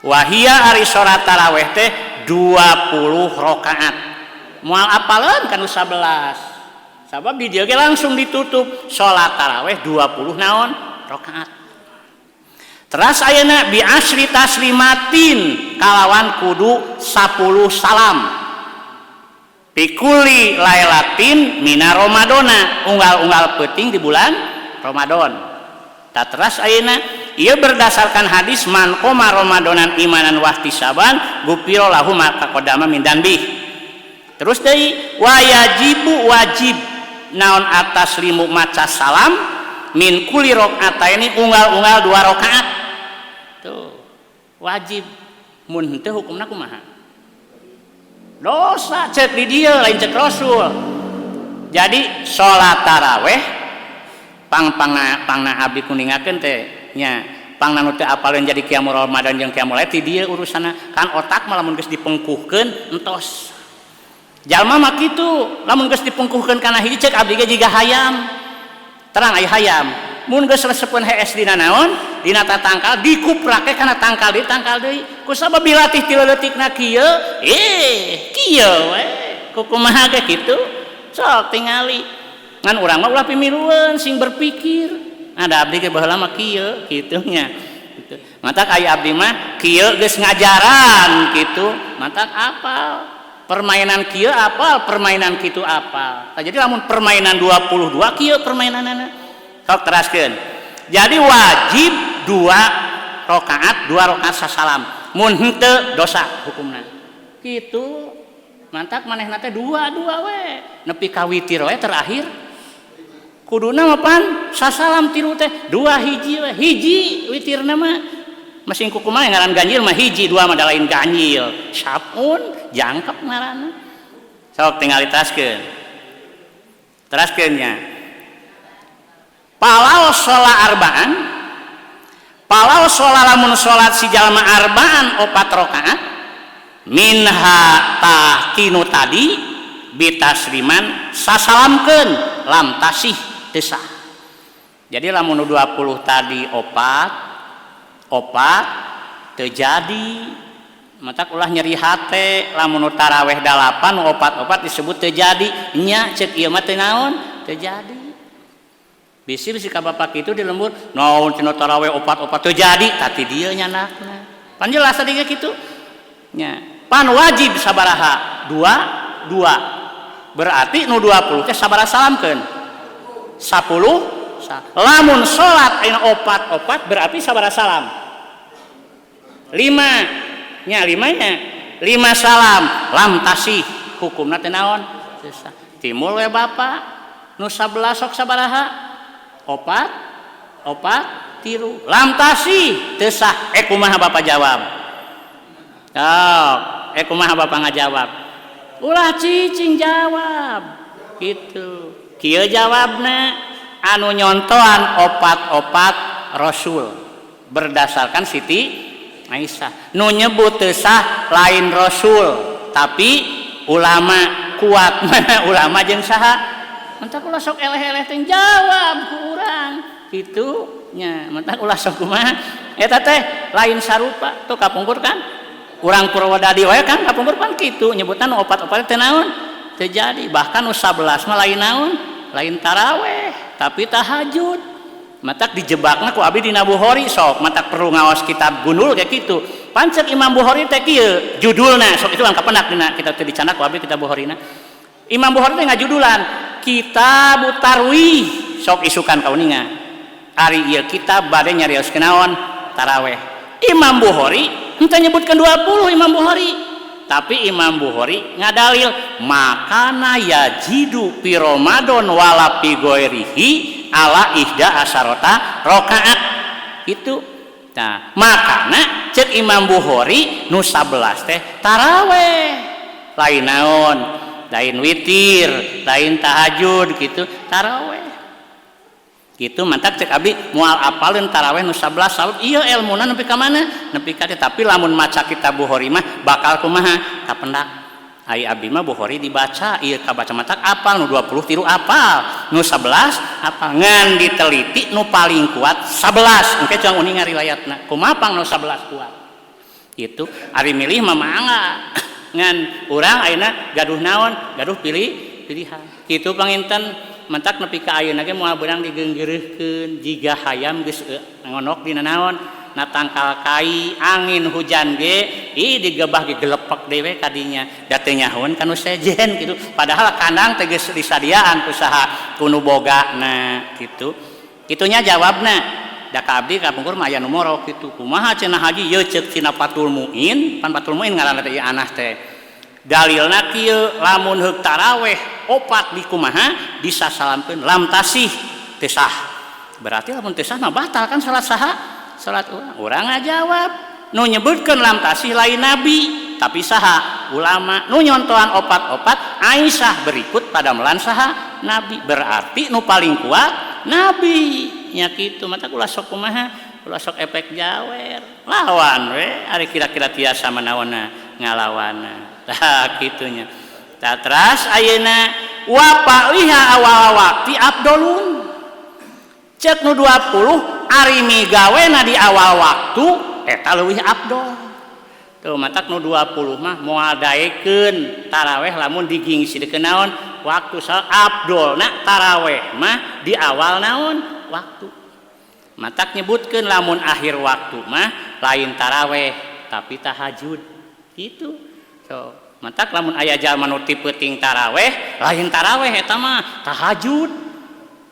S2: wahia ari salat tarawih teh 20 rakaat moal apaleun kanu 11 sabab di dieu ge langsung ditutup salat tarawih 20 naon rakaat. Teras ayeuna bi asri taslimatin kalawan kudu 10 salam pikuli lailatin mina Ramadona unggal-unggal peuting di bulan Ramadan. Tah teras ayeuna ieu berdasarkan hadis man qoma Ramadanan imanan wahtisaban gufira lahu ma taqaddama min danbih. Terus deui wajibu wajib naon atas limu maca salam min kulli rakaataini unggal-unggal 2 rakaat. Tuh wajib mun henteu hukumna kumaha? Dosa cek di dieu lain cek Rasul. Jadi salat taraweh pangpangna abdi kuningakeun teh nya pangna nu teu apaleun jadi qiyamul Ramadan jeung qiyamul lail ti dieu urusanna kan otak mah lamun geus dipengkuhkeun entos. Jalma mah kitu lamun geus dipengkuhkeun kana hiji cek abdi ge jiga hayam. Terang aya hayam mun geus resepeun hees dina naon dina tatangkal dikuprake kana tangkal deui tangkal deui ku sabab dilatih ti leutikna kieu kieu we kukumaha ge kitu sok tingali ngan urang mah ulah pimilueun sing berpikir ada abdi ge baheula mah kieu kitu nya kitu matak aya abdi mah kieu geus ngajaran kitu matak apal permainan kieu apal permainan kitu apal. Nah, jadi lamun permainan 22 kieu permainanana sok teraskeun. Jadi wajib 2 rakaat 2 rakaat sasalam mun henteu dosa hukumna kitu mantak manehna teh 2 2 we nepi ka witir we terakhir kuduna mah pan sasalam tilu teh 2 hiji we hiji witirna mah masing kukumaha ngaran ganjil mah hiji 2 mah da lain ganjil sabun jangkep ngaranna sok tinggal diteraskeun teraskeun nya palau sholat arbaan palau sholat lamun sholat si jalma arbaan 4 rakaat minha tah tinu tadi bitasliman sasalamkeun lam tasih teu sah. Jadi lamun 20 tadi 4 4 teu jadi matak ulah nyeri hate lamun taraweh 8 4 4 disebut teu jadi nya cek ieu mah teu naon teu jadi bisi bisi ka bapak kitu di lembur naon cenah taraweh 4 4 teu jadi tati dieu nyanakna pan jelas tadi ge kitu nya pan wajib sabaraha 2 2 berarti nu 20 teh sabaraha salamkeun 10 lamun salat ayeuna 4 4 berarti sabaraha salam 5 nya 5 nya 5 salam lam tasih hukumna teh naon timul we bapak nu 11 sok sabaraha 4 4 3 lam tasih teu sah kumaha bapak jawab sok kumaha bapak ngajawab ulah cicing jawab kitu kieu jawabna anu nyontoan 4 4 Rasul berdasarkan Siti Aisyah nu nyebut teu sah lain Rasul tapi ulama kuat mana ulama jeung saha mentak ulah sok eleh-eleh teh jawab ku urang kitu nya mentak ulah sok kumaha eta teh lain sarupa tuh kapungkur kan urang Purwodadi wae kan kapungkur pan kitu nyebutan 4 4 teh naon teu jadi bahkan nu 11 mah lain naon lain taraweh tapi tahajud matak dijebakna ku abdi dina Bukhari sok matak perlu ngaos kitab gundul kayak gitu pancet Imam Bukhari teh kieu judulna sok itu kan kapenak dina kitab teh dicandak ku abdi kitab Bukhari na Imam Bukhari teh ngajudulan Kitab Tarwih Sok isukan kauninga. Ari ieu kitab bade nyarioskeun naon? Taraweh. Imam Bukhari henteu nyebutkeun 20 Imam Bukhari. Tapi Imam Bukhari ngadalil makana yajidu fi Ramadan wala fi ghairihi ala ihda asarota rakaat. Itu. Nah, makana cek Imam Bukhari nu 11 teh taraweh. Lain naon? Lain witir, lain tahajud gitu, taraweh. Gitu mantak cek abdi moal apaleun taraweh nu 11 sabab ieu elmuna nepi ka mana? Nepi ka dieu. Tapi lamun maca kitab Bukhari mah bakal kumaha? Kapendak. Ai abdi mah Bukhari dibaca ieu kabaca matak apal nu 23 apal, nu 11 apal. Ngan diteliti nu paling kuat 11. Engke cuang uninga riwayatna. Kumaha pang nu 11 kuat? Gitu. Ari milih mah mangga. Ngan urang ayeuna gaduh naon? Gaduh pilihan. Kitu panginten mentak nepi ka ayeuna ge moal beunang digeunggeureuhkeun jiga hayam geus ngonok dina naon na tangkal kai angin hujan ge ih digebah ge gelepek dewe kadinya da teu nyahoeun ka nu sejen kitu padahal kandang teh geus disadiaan ku saha ku nu bogana kitu kitunya jawabna da ka abdi ka pungkur mah aya nu morok kitu kumaha cenah haji yeuh ceuk tina Fathul Muin pan Fathul Muin ngaranna teh ieu anah teh dalilna kieu lamun heuk taraweh opat di kumaha disasalamkeun lam tasih teu sah berarti lamun teu sah mah batal kan salat saha salat urang urang ngajawab nu nyebutkeun lam tasih lain nabi tapi saha ulama nu nyontohan opat-opat Aisyah berikut pada melan saha nabi berarti nu paling kuat nabi nya kitu mata ulah sok kumaha ulah sok efek jawer lawan we ari kira-kira tiasa manaonna ngalawanna tah kitunya. Tah teras ayeuna wa fa'liha awal waqti afdolun. Cek nu 20 ari migawena di awal waktu eta leuwih afdol. Tuh matak nu 20 mah moal daekeun taraweh lamun digingsidekeun naon waktu afdolna taraweh mah di awal naon waktu. Matak nyebutkeun lamun akhir waktu mah lain taraweh tapi tahajud. Gitu. So, matak lamun aya jalma nu ti peuting taraweh, lain taraweh eta mah tahajud.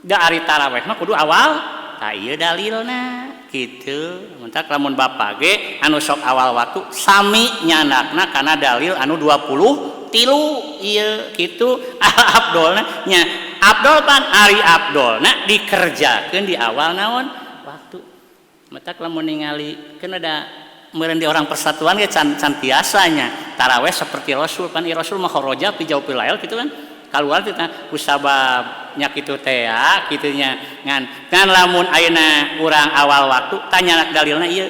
S2: Da ari taraweh mah kudu awal, tah ieu dalilna kitu. Matak lamun bapa ge anu sok awal waktu sami nyandakna kana dalil anu 23 ieu kitu afdolna nya. Afdol pan ari afdolna dikerjakeun di awal naon waktu. Matak lamun ningali keun ada meureun di orang persatuan ge can tiasanya taraweh seperti Rasul pan Rasul mah kharaja fi jawfil lail kitu kan kaluar teh kusabab nya kitu teh ya kitunya ngan ngan lamun ayeuna urang awal waktu tanya dalilna ieu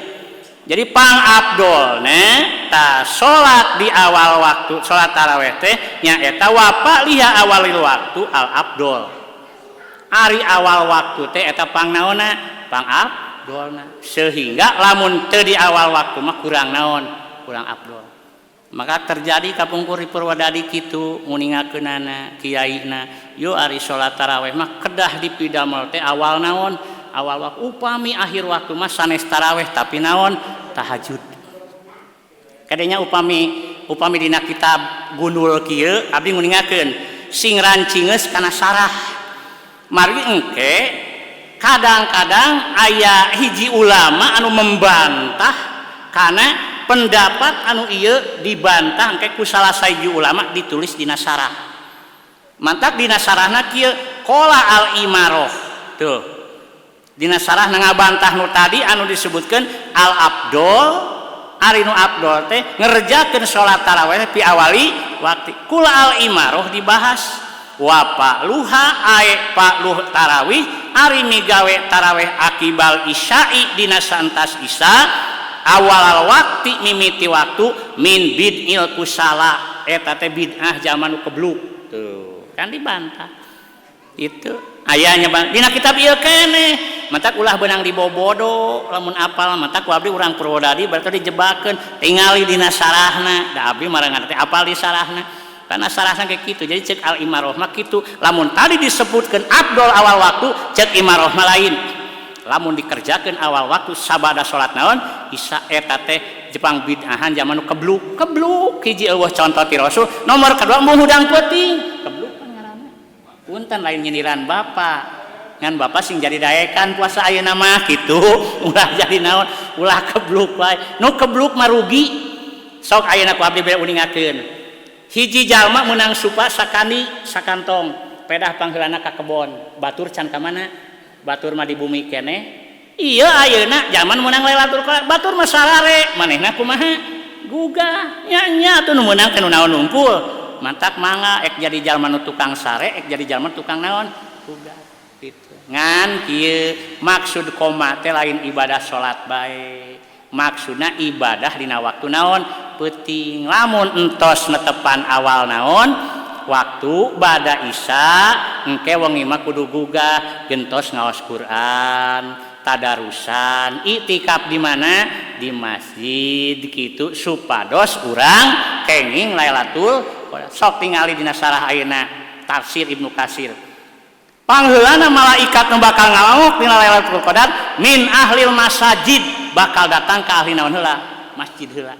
S2: jadi pang afdolna ta salat di awal waktu salat taraweh teh nya eta wapa liha awalil waktu al afdol ari awal waktu teh eta pang naonna pang afdolna sehingga lamun teu di awal waktu mah kurang naon kurang afdol maka terjadi kapungkur di Purwadadi kitu nguningakeunana kiaina yo ari salat taraweh mah kedah dipidamel teh awal naon awal waktu upami akhir waktu mah sanes taraweh tapi naon tahajud kadenya upami dina kitab gundul kieu abdi nguningakeun sing rancingeus kana sarah margi engke kadang-kadang aya hiji ulama anu membantah karena pendapat anu ieu dibantah engke ku salah sahiji ulama ditulis dina sarah mantak dina sarahna kieu qala al imaroh tuh dina sarah ngabantah nu tadi anu disebutkeun al abdol ari nu abdol teh ngerjakeun salat tarawih pi awali waktu kula al imaroh dibahas wa fa'luha ae fa'luh tarawih ari migawe tarawih akibal isya'i dina saentas isya awal waktu mimiti waktu min bid'il kusala eta teh bid'ah zaman nu kebluk tuh kan dibantah itu ayanya bang dina kitab ieu keneh matak ulah beunang dibobodo lamun apal matak ku abdi urang Purwodadi berarti dijebakeun tingali dina sarahna da abdi marangan teh apal di sarahna karena sarahna kayak gitu. Jadi cek al imaroh mah kitu lamun tadi disebutkeun afdol awal waktu cek imaroh mah lain lamun dikerjakeun awal waktu sabada salat naon isya eta teh Jepang bid'ahan zaman nu kebluk kebluk hiji eueuh contoh ti Rasul nomor kedua mung hudang peuting kebluk kan ngaranna punten lain nyindiran bapak Ngan bapak sing jadi daekan puasa ayeuna mah kitu, ulah jadi naon, ulah kebluk wae. Nu kebluk mah rugi. Sok ayeuna ku abdi bade uningakeun. Hiji jalma meunang supa sakandi sakantong, pedah pangheulana ka kebon. Batur can ka mana? Batur mah di bumi keneh. Iya ayeuna zaman meunang Lailatul Qadar, batur mah sarare, manehna kumaha? Gugah. Nya nya atuh nu meunang teh nu naon nungkul. Mantak mangga ek jadi jalma nu tukang sare, ek jadi jalma tukang naon? Gugah. Gitu. Ngan kieu maksud koma teh lain ibadah salat bae. Maksudna ibadah dina waktu naon? Peuting. Lamun entos netepan awal naon? Waktu bada isya engke wengi mah kudu gugah, gentos ngaos Quran, tadarusan, iktikaf di mana? Di masjid kitu supados urang kenging Lailatul Qadar. Sok tingali dina sarah ayeuna tafsir Ibnu Katsir. Pangheulana malaikat nu bakal ngalongok dina Lailatul Qadar min ahlil masajid, bakal datang ka ahli naon heula? Masjid heula.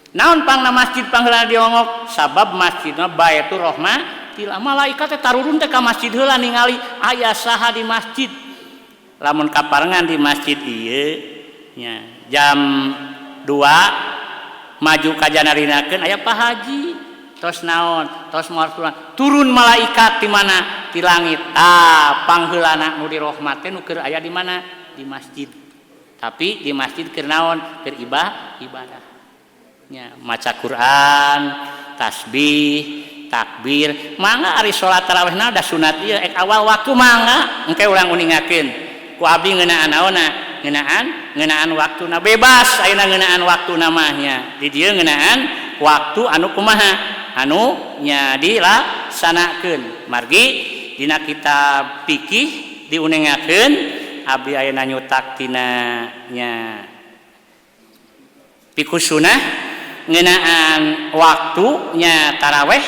S2: Naon pangna masjid pangheulana diongok? Sabab masjidna baitur rahmatil. Malaikat teh tarurun teh ka masjid heula ningali aya saha di masjid. Lamun kaparengan di masjid ieu nya jam 2 maju ka janarinakeun aya Pak Haji. Tos naon? Tos moal turun malaikat di mana? Di langit. Ah, pangheulana nu dirahmat teh nu keur aya di mana? Di masjid. Tapi di masjid keur naon? Keur ibadah. Nya maca Quran, tasbih, takbir. Mangga ari salat tarawihna da sunat ieu ek awal waktu mangga engke urang uningakeun. Ku abdi ngeunaan naonna? Ngeunaan waktuna bebas ayeuna ngeunaan waktuna mah nya. Di dieu ngeunaan waktu anu kumaha? Anu nya dilaksanakeun. Margi dina kitab fikih diuningakeun abdi ayeuna nyutak tina nya fiqh sunnah ngeunaan waktunya taraweh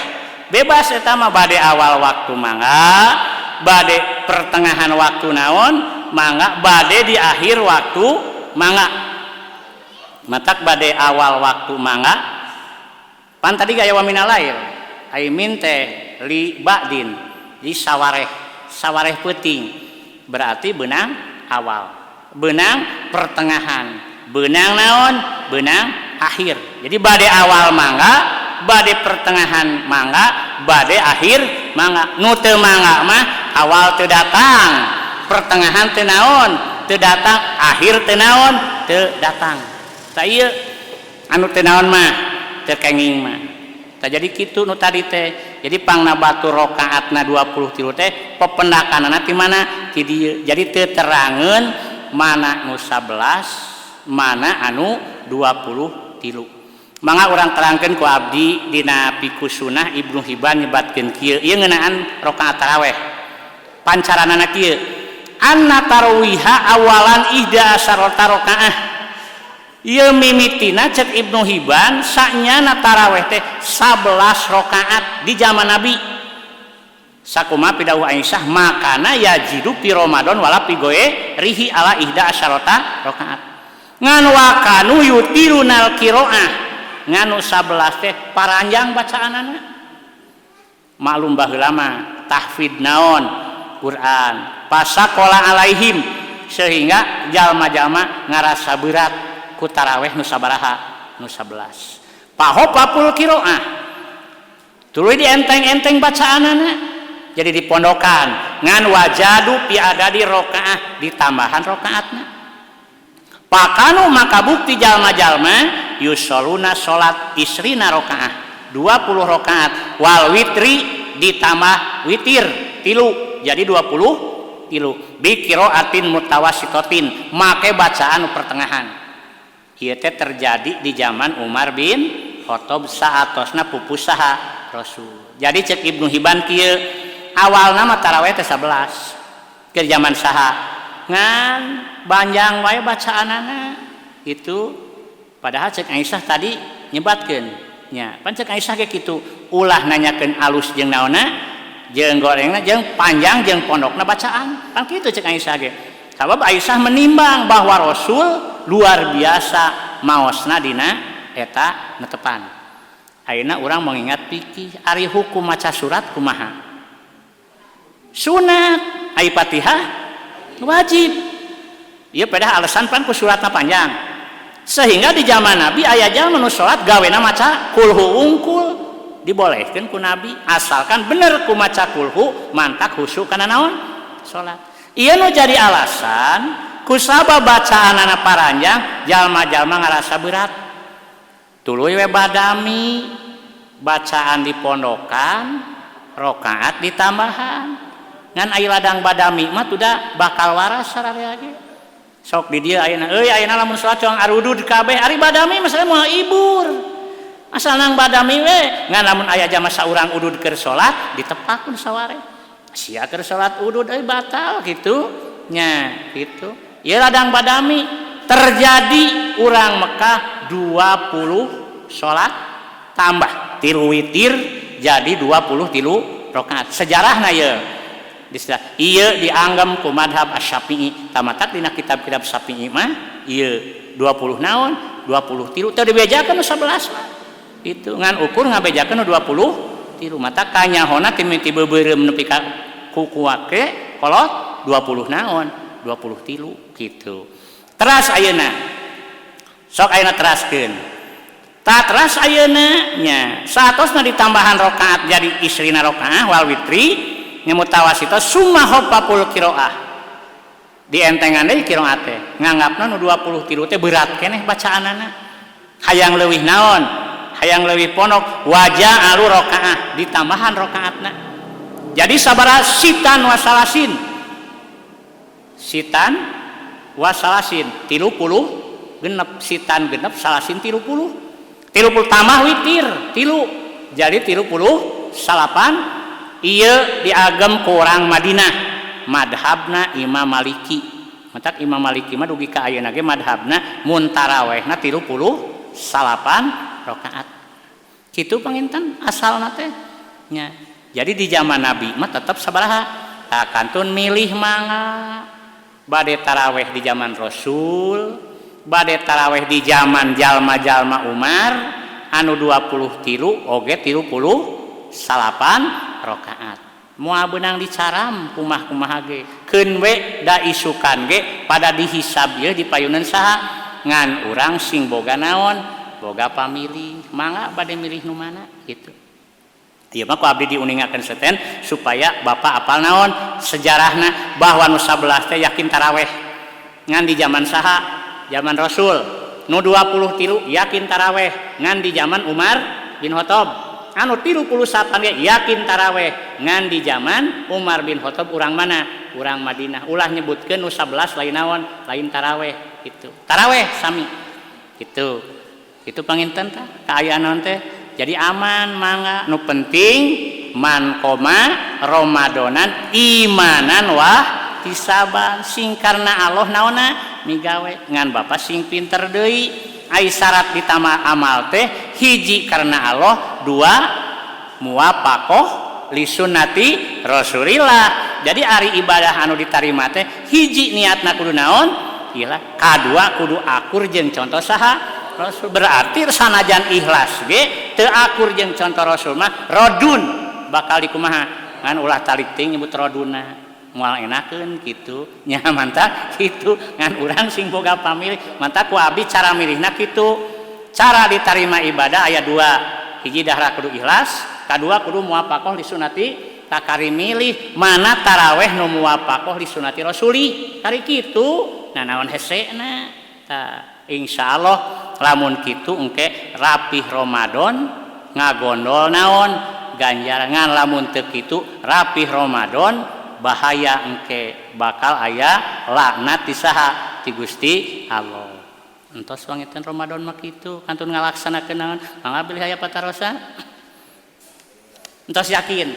S2: bebas eta mah bade awal waktu mangga, bade pertengahan waktu naon mangga, bade di akhir waktu mangga. Matak bade awal waktu mangga pan tadi gaya wa minal lail ai min teh li ba'din di sawareh, sawareh peuting berarti beunang awal, beunang pertengahan, beunang naon, beunang akhir. Jadi bade awal mangga, bade pertengahan mangga, bade akhir mangga. Nu teu mangga mah awal teu datang, pertengahan teu naon, teu datang, akhir teu naon, teu datang. Tah ieu anu teu naon mah teu kenging mah. Tah jadi kitu nu tadi teh. Jadi pangna batur rakaatna 23 teh pependakanana ti mana? Ti dieu. Jadi teu terangeun mana nu 11, mana anu 23. Mangga urang terangkeun ku abdi dina fiqh sunnah Ibnu Hibban nyebatkeun kieu. Ieu ngeunaan rakaat tarawih. Pancaranana kieu. Anna tarawiha awalan ihda asarata rakaah. Ieu mimitina cek Ibnu Hibban sanyana tarawih teh 11 rakaat di zaman Nabi. Sakumaha pidawuh Aisyah makana yajidu fi Ramadan wala fi ghairihi ala ihda asarata rakaat. Ngan wakanu yutirunal qiraah nganu 11 teh paranjang bacaanana. Maklum baheula mah tahfidz naon Quran pasakola alaihim sehingga jalma-jalma ngarasa berat ku taraweh nu sabaraha nu 11. Pahopapul qiraah tuluy dienteng-enteng bacaanana jadi dipondokan ngan wajadu pi adadi rakaah ditambahan rakaatna. Pakanu maka bukti jalma-jalma yusoluna salat isrina rakaah 20 rakaat wal witri ditambah witir tilu jadi 20 tilu bi qiraatin mutawassitatin make bacaan pertengahan. Ieu teh terjadi di zaman Umar bin Khattab saatosna pupus saha Rasul. Jadi cek Ibnu Hibban kieu awalna mah tarawih teh 11 keur zaman saha ngan banjang wae bacaanana itu padahal cek Aisyah tadi nyebatkeun nya pan cek Aisyah ge kitu ulah nanyakeun alus jeung naonna jeung gorengna jeung panjang jeung pondokna bacaan pan kitu cek Aisyah ge. Sabab Aisyah menimbang bahwa Rasul luar biasa maosna dina eta netepan. Ayeuna urang mengingat fikih ari hukum maca surat kumaha? Sunat. Ai Fatihah Wajib. Ieu pedah alasan pan ku suratna panjang. Sehingga di zaman Nabi aya jalma nu salat gawena maca kulhu ungkul, dibolehkeun ku Nabi asalkan bener ku maca kulhu mantak khusyuk kana naon? Salat. Ieu nu jadi alasan kusabab bacaanana paranjang jalma-jalma ngarasa berat. Tuluy we badami bacaan di pondokan rakaat ditambahan. Ngan aya ladang badami mah tuda bakal waras sararea ge. Sok di dieu ayeuna euy ayeuna lamun salat cong arudud kabeh ari badami mah moal ibur. Asal nang badami we ngan lamun aya jama saurang udud keur salat ditepak ku saware. Sia keur salat udud euy batal kitu nya kitu. Ieu ladang badami terjadi urang Mekah 20 salat tambah 3 witir jadi 23 rakaat. Sejarahna ieu ieu dianggap ku madhab Asy-Syafi'i tamatak dina kitab-kitab Syafi'i mah ieu 20 naon 23 teu dibejakeun nu 11 mah itu ngan ukur ngabejakeun nu 23 mata kanyahona ti beubeurem nepi ka kukuake kolot 20 naon 23 kitu. Teras ayeuna sok ayeuna teraskeun ta teras ayeuna nya saatosna ditambahan rakaat jadi isrina rakaah wal witri nya mutawasito summa khafaful qiraah dientengan deui qiraat teh nganggapna nu 23 teh berat keneh bacaanana hayang leuwih naon hayang leuwih pondok wajah alu rakaah ditambahan rakaatna jadi sabaraha sitan wasalasin sitan wasalasin 30 genep sitan genep salasin 30 30 tambah witir 3 jadi 38. Ieu diagem ku urang Madinah madhabna Imam Maliki matak Imam Maliki mah dugi ka ayeuna ge madhabna mun tarawehna 38 rakaat kitu panginten asalna teh nya. Jadi di zaman Nabi mah tetep sabaraha tah kantun milih mangga bade taraweh di zaman Rasul bade taraweh di zaman jalma-jalma Umar anu 23 oge 38 rakaat moal beunang dicaram kumah-kumaha ge keun we da isukan ge pada dihisab ieu dipayunan saha ngan urang sing boga naon boga pamilih mangga bade milih nu mana kitu. Ieu mah ku abdi diuningakeun seten supaya bapak apal naon sejarahna bahwa nu 11 teh yakin taraweh ngan di zaman saha zaman Rasul nu 23 yakin taraweh ngan di zaman Umar bin Khattab anu 38 ge yakin taraweh ngan di zaman Umar bin Khattab urang mana urang Madinah ulah nyebutkeun nu 11 lain naon lain taraweh kitu taraweh sami kitu kitu panginten tah kaayaan naon teh jadi aman mangga nu penting man koma Ramadanan imanan wah tisaban sing karena Allah naonna migawe ngan bapak sing pinter deui ai syarat ditambah amal teh hiji karena Allah dua muwafaqah li sunnati Rasulillah. Jadi ari ibadah anu ditarima teh hiji niatna kudu naon ikhlas kadua kudu akur jeung contoh saha Rasul. Berarti sanajan ikhlas ge teu akur jeung contoh Rasul mah rodun bakal dikumaha ngan ulah talik ting nyebut roduna moal enakeun kitu nya mantap kitu ngan urang sing boga pamilih mantap ku abdi cara milihna kitu cara ditarima ibadah aya dua hiji dahra kudu ikhlas kadua kudu muwafaqah li sunnati takari milih mana taraweh nu muwafaqah li sunnati rasuli kari kitu nah naon hesena tah insyaallah lamun kitu engke rapih Ramadan ngagondol naon ganjaran ngan lamun teu kitu rapih Ramadan bahaya engke bakal aya laknat ti saha ti Gusti Allah. Entos wangitan Ramadan mah kitu kantun ngalaksanakeun naon mangga bilih aya patarosan. Entos yakin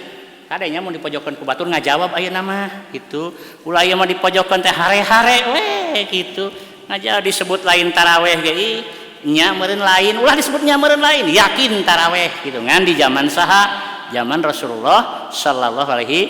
S2: kadenya mun dipojokeun ku batur ngajawab ayeuna mah kitu ulah ieu mah dipojokeun teh hare-hare we kitu ngajawab disebut lain taraweh ge nya meureun lain ulah disebut nya meureun lain yakin taraweh kitu ngan di zaman saha zaman Rasulullah sallallahu alaihi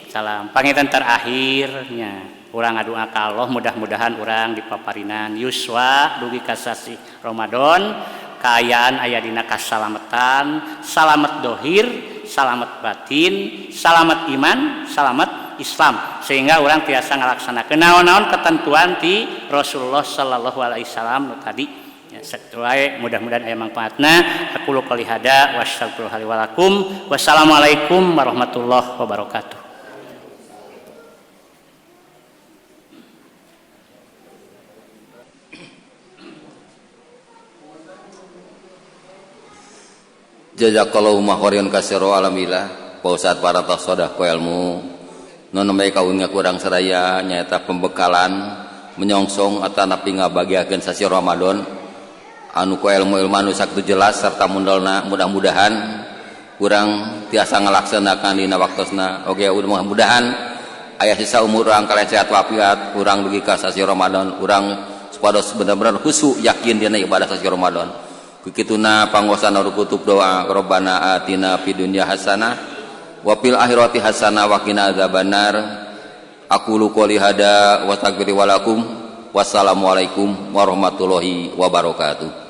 S2: salam. Panginten terakhirnya urang ngadua ka Allah mudah-mudahan urang dipaparinan yuswa dugi ka sasih Ramadan kaayaan aya dina kasalamatan salamet dohir salamet batin salamet iman salamet Islam sehingga orang tiasa ngalaksanakeun naon-naon ketentuan ti Rasulullah sallallahu alaihi wasallam nu tadi ya, sakitu wae mudah-mudahan aya mangfaatna. Aku qouli hada wa astaghfirullaha li wa lakum. Wassalamualaikum warahmatullahi wabarakatuh.
S1: Jazakallahu khairan katsira alhamdulillah. Pak Ustaz parantos sodah ku ilmu nu nembe kaunnya kurang saraya nyaeta pembekalan menyongsong atanapi ngabagiakeun sasi Ramadan anu ku ilmu-ilmu anu sakitu jelas serta mundalna mudah-mudahan kurang tiasa ngalaksanakan dina waktosna. Oke, mudah-mudahan aya sisa umur urang kalian sehat walafiat, urang dugi ka sasi Ramadan urang supados bener-bener khusyuk yakin dina ibadah sasi Ramadan. Kikituna pangwasana rukutup doa Rabbana atina fid dunya hasanah wa fil akhirati hasanah wa qina adzabannar. Aqulu qouli hada wa astaghfiru wa lakum. Wassalamualaikum warahmatullahi wabarakatuh.